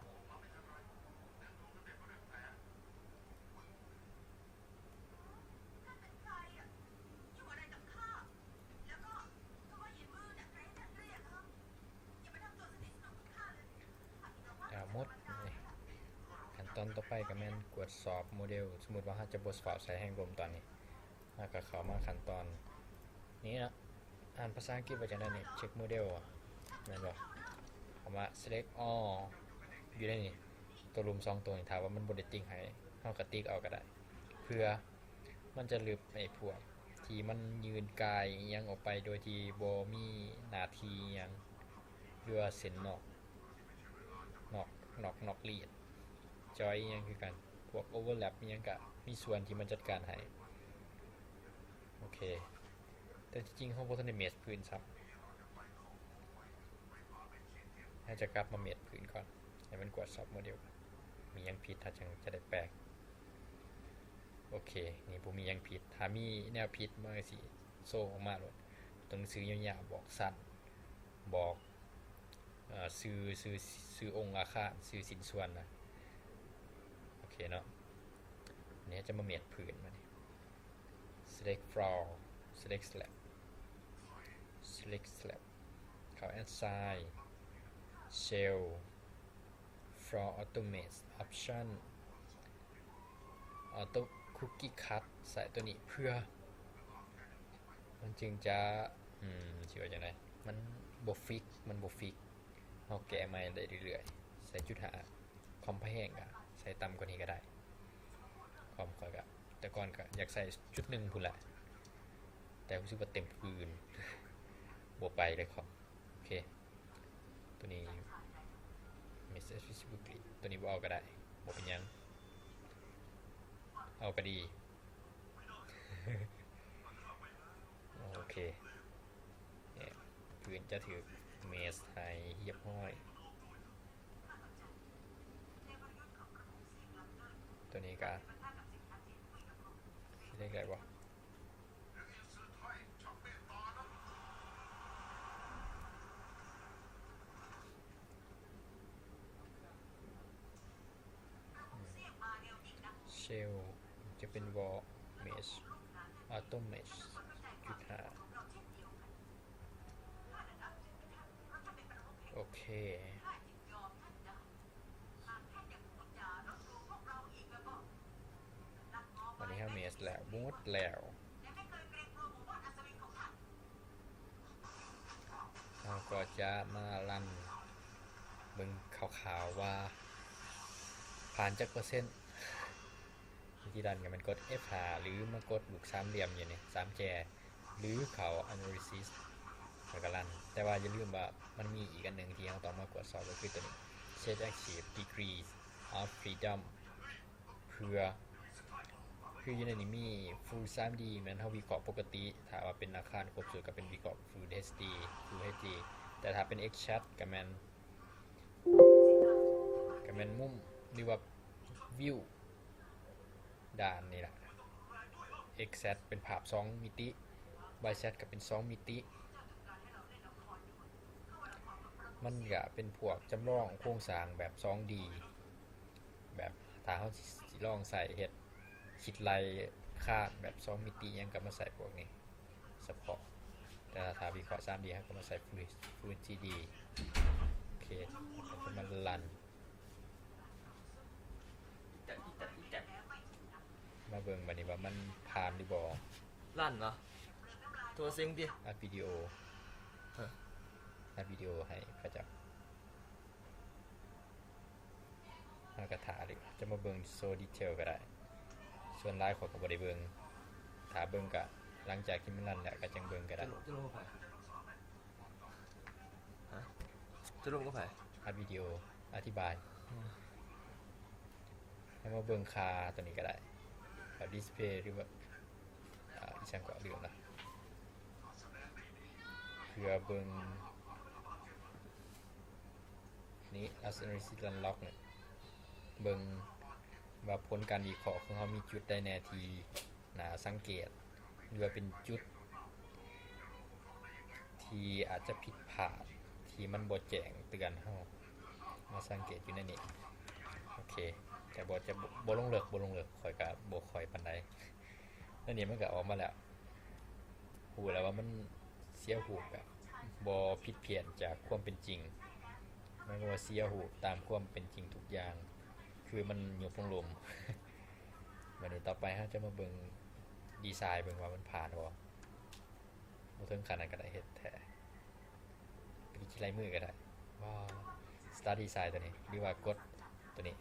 ເ ໄປກໍແມ່ນກວດສອບໂມເດວ. ສົມມຸດວ່າເຮົາຈະບໍ່ຟ້າວໃສ່ແຮງລົມຕອນນີ້ ເຮົາກໍເຂົ້າມາຂັ້ນຕອນນີ້ເນາະ. ອ່ານພາສາອັງກິດວ່າຈັ່ງໃດນີ້? ເຊັກໂມເດວ ແມ່ນບໍ່? ເຂົ້າມາ select all ຢູ່ໃນນີ້ ຕົວລຸ່ມສອງຕົວນີ້ ຖ້າວ່າມັນບໍ່ໄດ້ຕິກໃຫ້ ເຮົາກໍຕິກເອົາກໍໄດ້ ເພື່ອ ມັນຈະລຶບໄອ້ພວກທີ່ມັນຍື່ນກ່າຍອີ່ຫຍັງອອກໄປໂດຍທີ່ບໍ່ມີໜ້າທີ່ອີ່ຫຍັງ ຫຼືວ່າເສັ້ນນອກ ນອກ ນອກ ນອກລີດ ຈອຍອີ່ຫຍັງຄືກັນ. ພວກ overlap ອີ່ຫຍັງກະມີສ່ວນທີ່ມັນຈັດການໃຫ້. ໂອເຄ ແຕ່ທີ່ຈິງເຮົາບໍ່ທັນໄດ້ mesh ພື້ນຊ້ຳ. ເຮົາຈະກັບມາ mesh ພື້ນກ່ອນ ໃຫ້ມັນກວດສອບໂມເດວ ມີຫຍັງຜິດເຮົາຈັ່ງຈະໄດ້ແປ. ໂອເຄ ນີ້ບໍ່ມີຫຍັງຜິດ. ຖ້າມີແນວຜິດ ມັນກໍຊິໂຊອອກມາໂລດ. ຕົວໜັງສືຍາວໆ ບອກຊັ້ນ ບອກ ເອີ ຊື່ ຊື່ ຊື່ອົງອາຄານ ຊື່ຊິ້ນສ່ວນນະ. ໂອເຄເນາະ ນີ້ຈະມາ mesh ພື້ນ ມານີ້ select floor, select slab, select slab, ເຂົ້າ assign, shell, floor auto mesh option, auto cookie cut ໃສ່ຕົວນີ້ເພື່ອມັນຈຶ່ງຈະ ອືມ ຊິວ່າຈັ່ງໃດ ມັນບໍ່ຟິກ ມັນບໍ່ຟິກ ເຮົາແກ້ໃໝ່ໄດ້ເລື້ອຍໆ. ໃສ່ຈຸດຫ້າ ຄອມພະແຮງກະໃສ່ຕ່ຳກວ່ານີ້ກໍໄດ້. ຄອມຂ້ອຍກະ ແຕ່ກ່ອນກະຢາກໃສ່ຈຸດໜຶ່ງພຸ້ນແຫຼະ ແຕ່ຮູ້ສຶກວ່າເຕັມຄືນ ບໍ່ໄປເລີຍຄອມ. ໂອເຄ ຕົວນີ້ message visibility ຕົວນີ້ບໍ່ເອົາກໍໄດ້ ບໍ່ເປັນຫຍັງ ເອົາກໍດີ. ໂອເຄ ເອີ ພື້ນຈະຖືກ mesh ໃຫ້ຮຽບຮ້ອຍ. ຕົວນີ້ກະ select ໄດ້ບໍ່? ເຊວຈະເປັນ Wall Mesh, Auto Mesh ຈຸດຫ້າ. ໂອເຄ ບາດນີ້ເຮົາ mesh ແລ້ວ ໝົດແລ້ວ ເຮົາກໍຈະມາຣັນເບິ່ງຄ່າວໆວ່າຜ່ານຈັກເປີເຊັນ. ວິທີຣັນກໍແມ່ນກົດ F ຫ້າ ຫຼືມາກົດລູກສາມຫຼ່ຽມຢູ່ນີ້ ສາມແຈ ຫຼືເຂົ້າ Analysis ແລ້ວກໍຣັນ. ແຕ່ວ່າຢ່າລືມວ່າມັນມີອີກອັນໜຶ່ງທີ່ເຮົາຕ້ອງມາກວດສອບ ກໍຄືຕົວນີ້ Set Active Degrees of Freedom ເພື່ອ ຄືຢູ່ໃນນີ້ມີ Full ສາມດີ ແມ່ນເຮົາວິເຄາະປົກກະຕິ, ຖ້າວ່າເປັນອາຄານຄົບສູດກໍເປັນວິເຄາະ Full ເອັດດີ Full ເອັດດີ ແຕ່ຖ້າເປັນ X-Chat ກໍແມ່ນ ກໍແມ່ນມຸມ ຫຼືວ່າ View ດ້ານນີ້ລະ. X-Chat ເປັນພາບສອງມິຕິ, Y-Chat ກໍເປັນສອງມິຕິ. ມັນກະເປັນພວກຈຳລອງໂຄງສ້າງແບບສອງດີ ແບບຖ້າເຮົາຊິ ຊິລອງໃຊ້ເຮັດຄິດໄລ່ຄານແບບສອງມິຕິຫຍັງ ກໍມາໃຊ້ພວກນີ້ສະເພາະ, ແຕ່ຖ້າວິເຄາະສາມດີ ເຮົາກໍມາໃຊ້ Full ເອັດດີ. ໂອເຄ ເຮົາກໍມາຣັນ ມາເບິ່ງບາດນີ້ວ່າມັນຜ່ານຫຼືບໍ່. ລັນເນາະ ໂທເຊັງຕິ ອັດວິດີໂອ ຮະ ອັດວິດີໂອໃຫ້ເຂົາເຈົ້າ. ເຮົາກໍຖ້າເດ້ ຈະມາເບິ່ງ Show Detail ກໍໄດ້. ສ່ວນຫຼາຍຂ້ອຍກໍບໍ່ໄດ້ເບິ່ງ, ຖ້າເບິ່ງກໍຫຼັງຈາກທີ່ມັນລັນແລ້ວກໍຈັ່ງເບິ່ງກໍໄດ້. ຈະລົງ ຈະລົງກັບໃຜ? ຮະ? ຈະລົງກັບໃຜ? ອັດວິດີໂອອະທິບາຍ. ອືມ ໃຫ້ມາເບິ່ງຄ່າຕົວນີ້ກໍໄດ້ ຄ່າ display ຫຼືວ່າ ອ່າ ອີ່ຫຍັງກໍລືມລະ ເພື່ອເບິ່ງ ນີ້ Analysis Run Log ນີ້ ເບິ່ງວ່າຜົນການວິເຄາະຂອງເຮົາມີຈຸດໃດແດ່ທີ່ໜ້າສັງເກດ ຫຼືວ່າເປັນຈຸດ ທີ່ອາດຈະຜິດພາດ ທີ່ມັນບໍ່ແຈ້ງເຕືອນເຮົາ ມາສັງເກດຢູ່ໃນນີ້. ໂອເຄ ຈະບໍ່ ຈະບໍ່ ບໍ່ລົງເລິກ ບໍ່ລົງເລິກ ຂ້ອຍກະບໍ່ຄ່ອຍປານໃດ. ແນວນີ້ມັນກະອອກມາແລ້ວ ຮູ້ແລ້ວວ່າມັນເສຍຮູບ ກະບໍ່ຜິດພຽນຈາກຄວາມເປັນຈິງ. ມັນກໍວ່າເສຍຮູບຕາມຄວາມເປັນຈິງທຸກຢ່າງ ຄື ຄືມັນຍຸບລົງລຸ່ມ. ບາດນີ້ຕໍ່ໄປເຮົາຈະມາເບິ່ງດີໄຊເບິ່ງວ່າມັນຜ່ານບໍ່. ບໍ່ເຖິງຂະໜາດກະໄດ້ເຮັດແທ້ ເປັນຂີ້ໄລ່ມືກະໄດ້. ວ້າວ Start Design ຕົວນີ້ ຫຼືວ່າກົດຕົວນີ້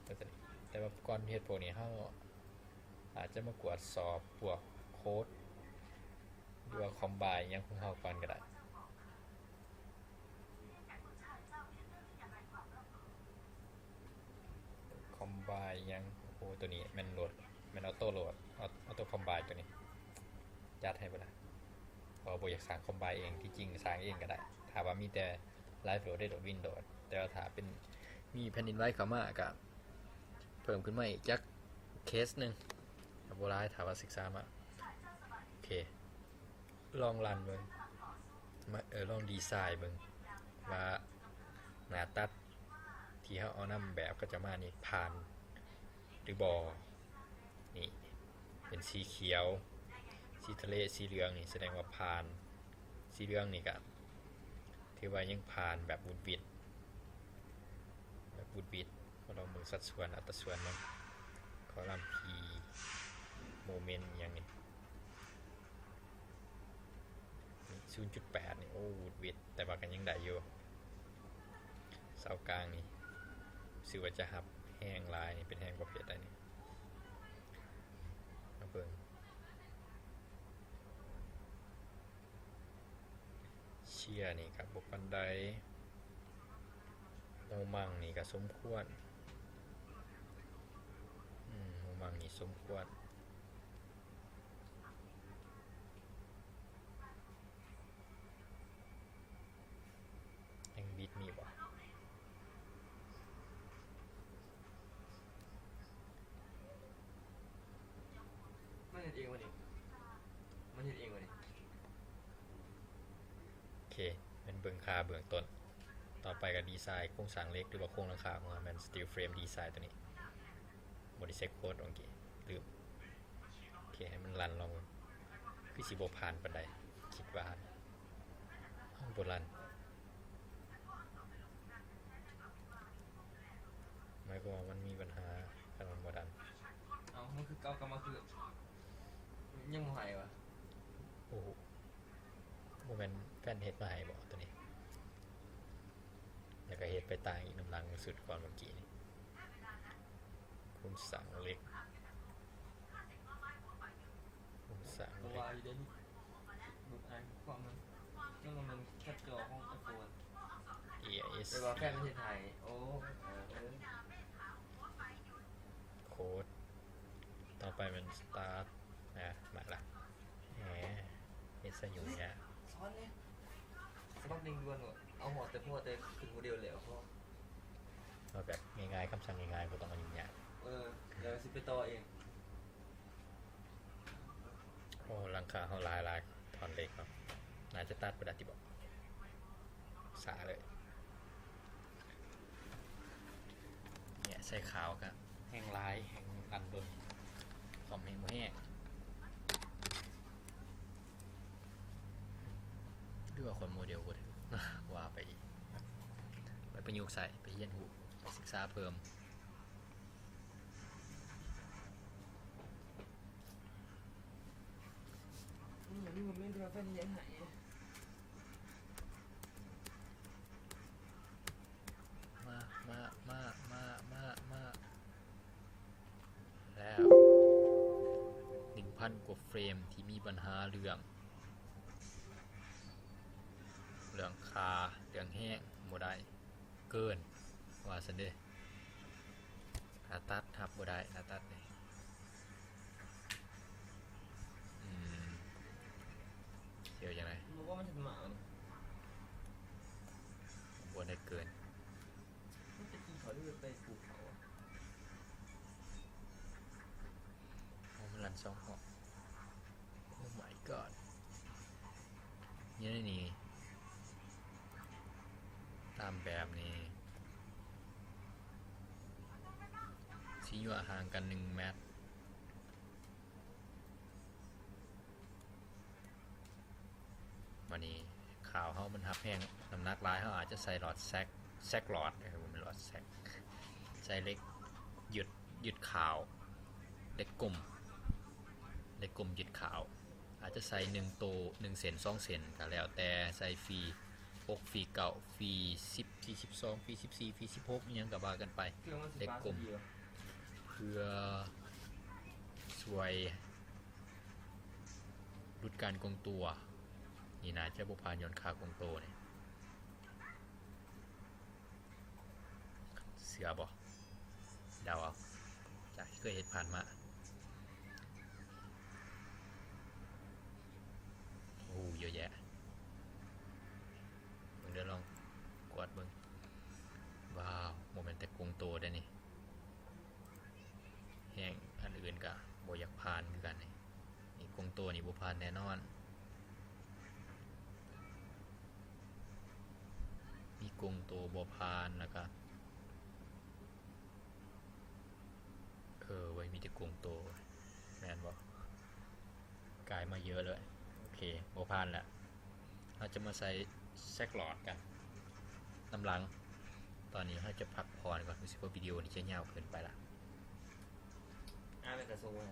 ຕົວນີ້. ແຕ່ວ່າກ່ອນເຮັດພວກນີ້ ເຮົາອາດຈະມາກວດສອບພວກໂຄດ ຫຼືວ່າ Combine ຫຍັງຂອງເຮົາກ່ອນກະໄດ້. Combine ຫຍັງ ໂອ້ ໂຕນີ້ແມ່ນໂຫຼດ ແມ່ນ Auto Load Auto Combine ໂຕນີ້ ຈັດໃຫ້ເບິ່ງລະ ເພາະວ່າບໍ່ຢາກສ້າງ Combine ເອງ. ທີ່ຈິງສ້າງເອງກະໄດ້ ຖ້າວ່າມີແຕ່ Live Load ໄດ້ໂຫຼດ Windows ແຕ່ວ່າຖ້າເປັນ ມີແຜ່ນດິນໄຫວເຂົ້າມາກະເພີ່ມຂຶ້ນມາອີກຈັກເຄສໜຶ່ງ ກະບໍ່ຫຼາຍ ຖ້າວ່າສຶກສາມາ. ໂອເຄ ລອງລັນເບິ່ງ ມາ ເອີ ລອງດີໄຊເບິ່ງວ່າໜ້າຕັດທີ່ເຮົາເອົານຳແບບເຂົາເຈົ້າມານີ້ຜ່ານຫຼືບໍ່. ນີ້ເປັນສີຂຽວ ສີທະເລ ສີເຫຼືອງນີ້ສະແດງວ່າຜ່ານ. ສີເຫຼືອງນີ້ກະຖືວ່າຍັງຜ່ານແບບຫວຸດຫວິດ ແບບຫວຸດຫວິດ. ມາລອງເບິ່ງສັດສ່ວນ ອັດຕາສ່ວນມັນ Column P Moment ຫຍັງນີ້ ສູນຈຸດແປດນີ້ ໂອ້ ຫວຸດຫວິດ ແຕ່ວ່າກະຍັງໄດ້ຢູ່. ເສົາກາງນີ້ຮູ້ສຶກວ່າຈະຮັບແຮງຫຼາຍນີ້ ເປັນແຮງປະເພດໃດນີ້ ມາເບິ່ງ. Shear ນີ້ກະບໍ່ປານໃດ. Moment ນີ້ກະສົມຄວນ ອືມ Moment ນີ້ສົມຄວນ. ແຮງບິດມີບໍ່? ມັນເຮັດເອງວະນີ້? ມັນເຮັດເອງວະນີ້? ໂອເຄ ແມ່ນເບິ່ງຄ່າເບື້ອງຕົ້ນ. ຕໍ່ໄປກະດີໄຊໂຄງສ້າງເຫຼັກ ຫຼືວ່າໂຄງຫຼັງຄາຂອງເຮົາ ແມ່ນ Steel Frame Design ໂຕນີ້. ບໍ່ໄດ້ເຊັກໂຄດເມື່ອກີ້ ລືມ. ໂອເຄ ໃຫ້ມັນລັນລອງເບິ່ງ ຄືຊິບໍ່ຜ່ານປານໃດ ຄິດວ່າ. ເອົ້າ ບໍ່ລັນ ໝາຍຄວາມວ່າມັນມີບັນຫາ ຄັນມັນບໍ່ດັນ. ເອົ້າ ມັນຄືເກົ່າ ກັບມາຄື ຍັງບໍ່ຫາຍຫວາ? ໂອ້ໂຫ ບໍ່ແມ່ນແຟນເຮັດມາໃຫ້ບໍໂຕນີ້? ແລ້ວກະເຮັດໄປຕ່າງອີກນຳຫຼັງຊຸດກ່ອນເມື່ອກີ້ນີ້. ໂຄງສ້າງເຫຼັກ ໂຄງສ້າງເຫຼັກ ເພາະວ່າຢູ່ໃນ ເບິ່ງອ່ານຄວາມມັນ ມັນບໍ່ແມ່ນແຄປຈໍຂອງ iPhone ເອໄອເອສ ແຕ່ວ່າແຟນມັນເຮັດໃຫ້. ໂອ້ ເອີ ເອີ ໂຄດ ຕໍ່ໄປແມ່ນ Start ນະ ມາລະ. ແໝ ເຮັດຊະຫຍຸ້ງຍາກ ສອນແດ່ ສະບັບເລັ່ງດ່ວນ. ເອົາ ຮອດແຕ່ ພໍແຕ່ຂຶ້ນໂມເດວແລ້ວພໍ ເອົາແບບງ່າຍໆ ຄຳສັ່ງງ່າຍໆ ບໍ່ຕ້ອງມາຫຍຸ້ງຍາກ. ເອີ ດຽວຊິໄປຕໍ່ເອງ. ໂອ້ ຫຼັງຄາເຮົາຫຼາຍໆ ທ່ອນເຫຼັກເນາະ ໜ້າຈະຕັດບໍ່ໄດ້ຕິບໍ? ສາເລີຍ. ແໝ ໃສ່ຂາວກະແຮງຫຼາຍ ແຮງລັນດົນ ຄອມແຮງບໍ່ແຮງ ຫຼືວ່າຄົນໂມເດວບໍ່ຖືກ ວ່າໄປອີກ. ໄປປະຍຸກໃຊ້ ໄປຮຽນຮູ້ ໄປສຶກສາເພີ່ມ. ມາ ມາ ມາ ມາ ມາ ມາ ມາ ແລ້ວ ໜຶ່ງພັນກວ່າເຟຣມທີ່ມີບັນຫາເລື່ອງ ເລື່ອງຄ່າ ເລື່ອງແຮງ ບໍ່ໄດ້ ເກີນ ວ່າຊັ້ນເດ. ໜ້າຕັດຮັບບໍ່ໄດ້ ໜ້າຕັດນີ້. ອືມ ຊິເຮັດຈັ່ງໃດ? ບໍ່ວ່າມັນເຮັດໝາ ບໍ່ໄດ້ເກີນ. ມັນໄປກິນເຂົາ ຫຼືໄປປູກເຂົາ? ໂອ້ ມັນລັນສອງຮອບ. Oh my god ຢູ່ໃນນີ້ ຕາມແບບນີ້ ຊິຍົວະຫ່າງກັນໜຶ່ງແມັດ. ບາດນີ້ຂາວເຮົາມັນຮັບແຮງ ນ້ຳໜັກຫຼາຍ ເຮົາອາດຈະໃສ່ຫຼອດແຊັກ ແຊັກຫຼອດ ເອີ ບໍ່ແມ່ນຫຼອດແຊັກ ໃສ່ເຫຼັກຍຶດ ຍຶດຂາວ ເຫຼັກກົມ ເຫຼັກກົມຍຶດຂາວ ອາດຈະໃສ່ໜຶ່ງໂຕ ໜຶ່ງເສັ້ນ ສອງເສັ້ນ ກໍແລ້ວແຕ່ ໃສ່ຟີຫົກ ຟີເກົ້າ ຟີສິບ ຟີສິບສອງ ຟີສິບສີ່ ຟີສິບຫົກ ອີ່ຫຍັງກໍວ່າກັນໄປ ເຫຼັກກົມ ເພື່ອຊ່ວຍຫຼຸດການກົງຕົວ. ນີ້ໜ້າຈະບໍ່ຜ່ານຍ້ອນຄ່າກົງໂຕນີ້. ເຊື່ອບໍ່? ເດົາເອົາ ຈາກທີ່ເຄີຍເຮັດຜ່ານມາ. ໂອ້ ເຍອະແຍະ. ເບິ່ງເດີ ລອງກວດເບິ່ງ. ວ້າວ ບໍ່ແມ່ນແຕ່ກົງໂຕເດ້ນີ້. ແຮ່ງອັນອື່ນກະບໍ່ຢາກຜ່ານຄືກັນນີ້. ນີ້ກົງໂຕນີ້ບໍ່ຜ່ານແນ່ນອນ. ມີກົງໂຕບໍ່ຜ່ານ ແລ້ວກະ ເອີ ໄວ້ມີແຕ່ກົງໂຕ ແມ່ນບໍ່? ກາຍມາເຍອະເລີຍ. ໂອເຄ ບໍ່ຜ່ານລະ. ເຮົາຈະມາໃສ່ແຊັກຫຼອດກັນນຳຫຼັງ. ຕອນນີ້ເຮົາຈະພັກຜ່ອນກ່ອນ ຮູ້ສຶກວ່າວິດີໂອນີ້ຈະຍາວເກີນໄປລະ. ອ່ານແລ້ວກໍສົ່ງມາໃຫ້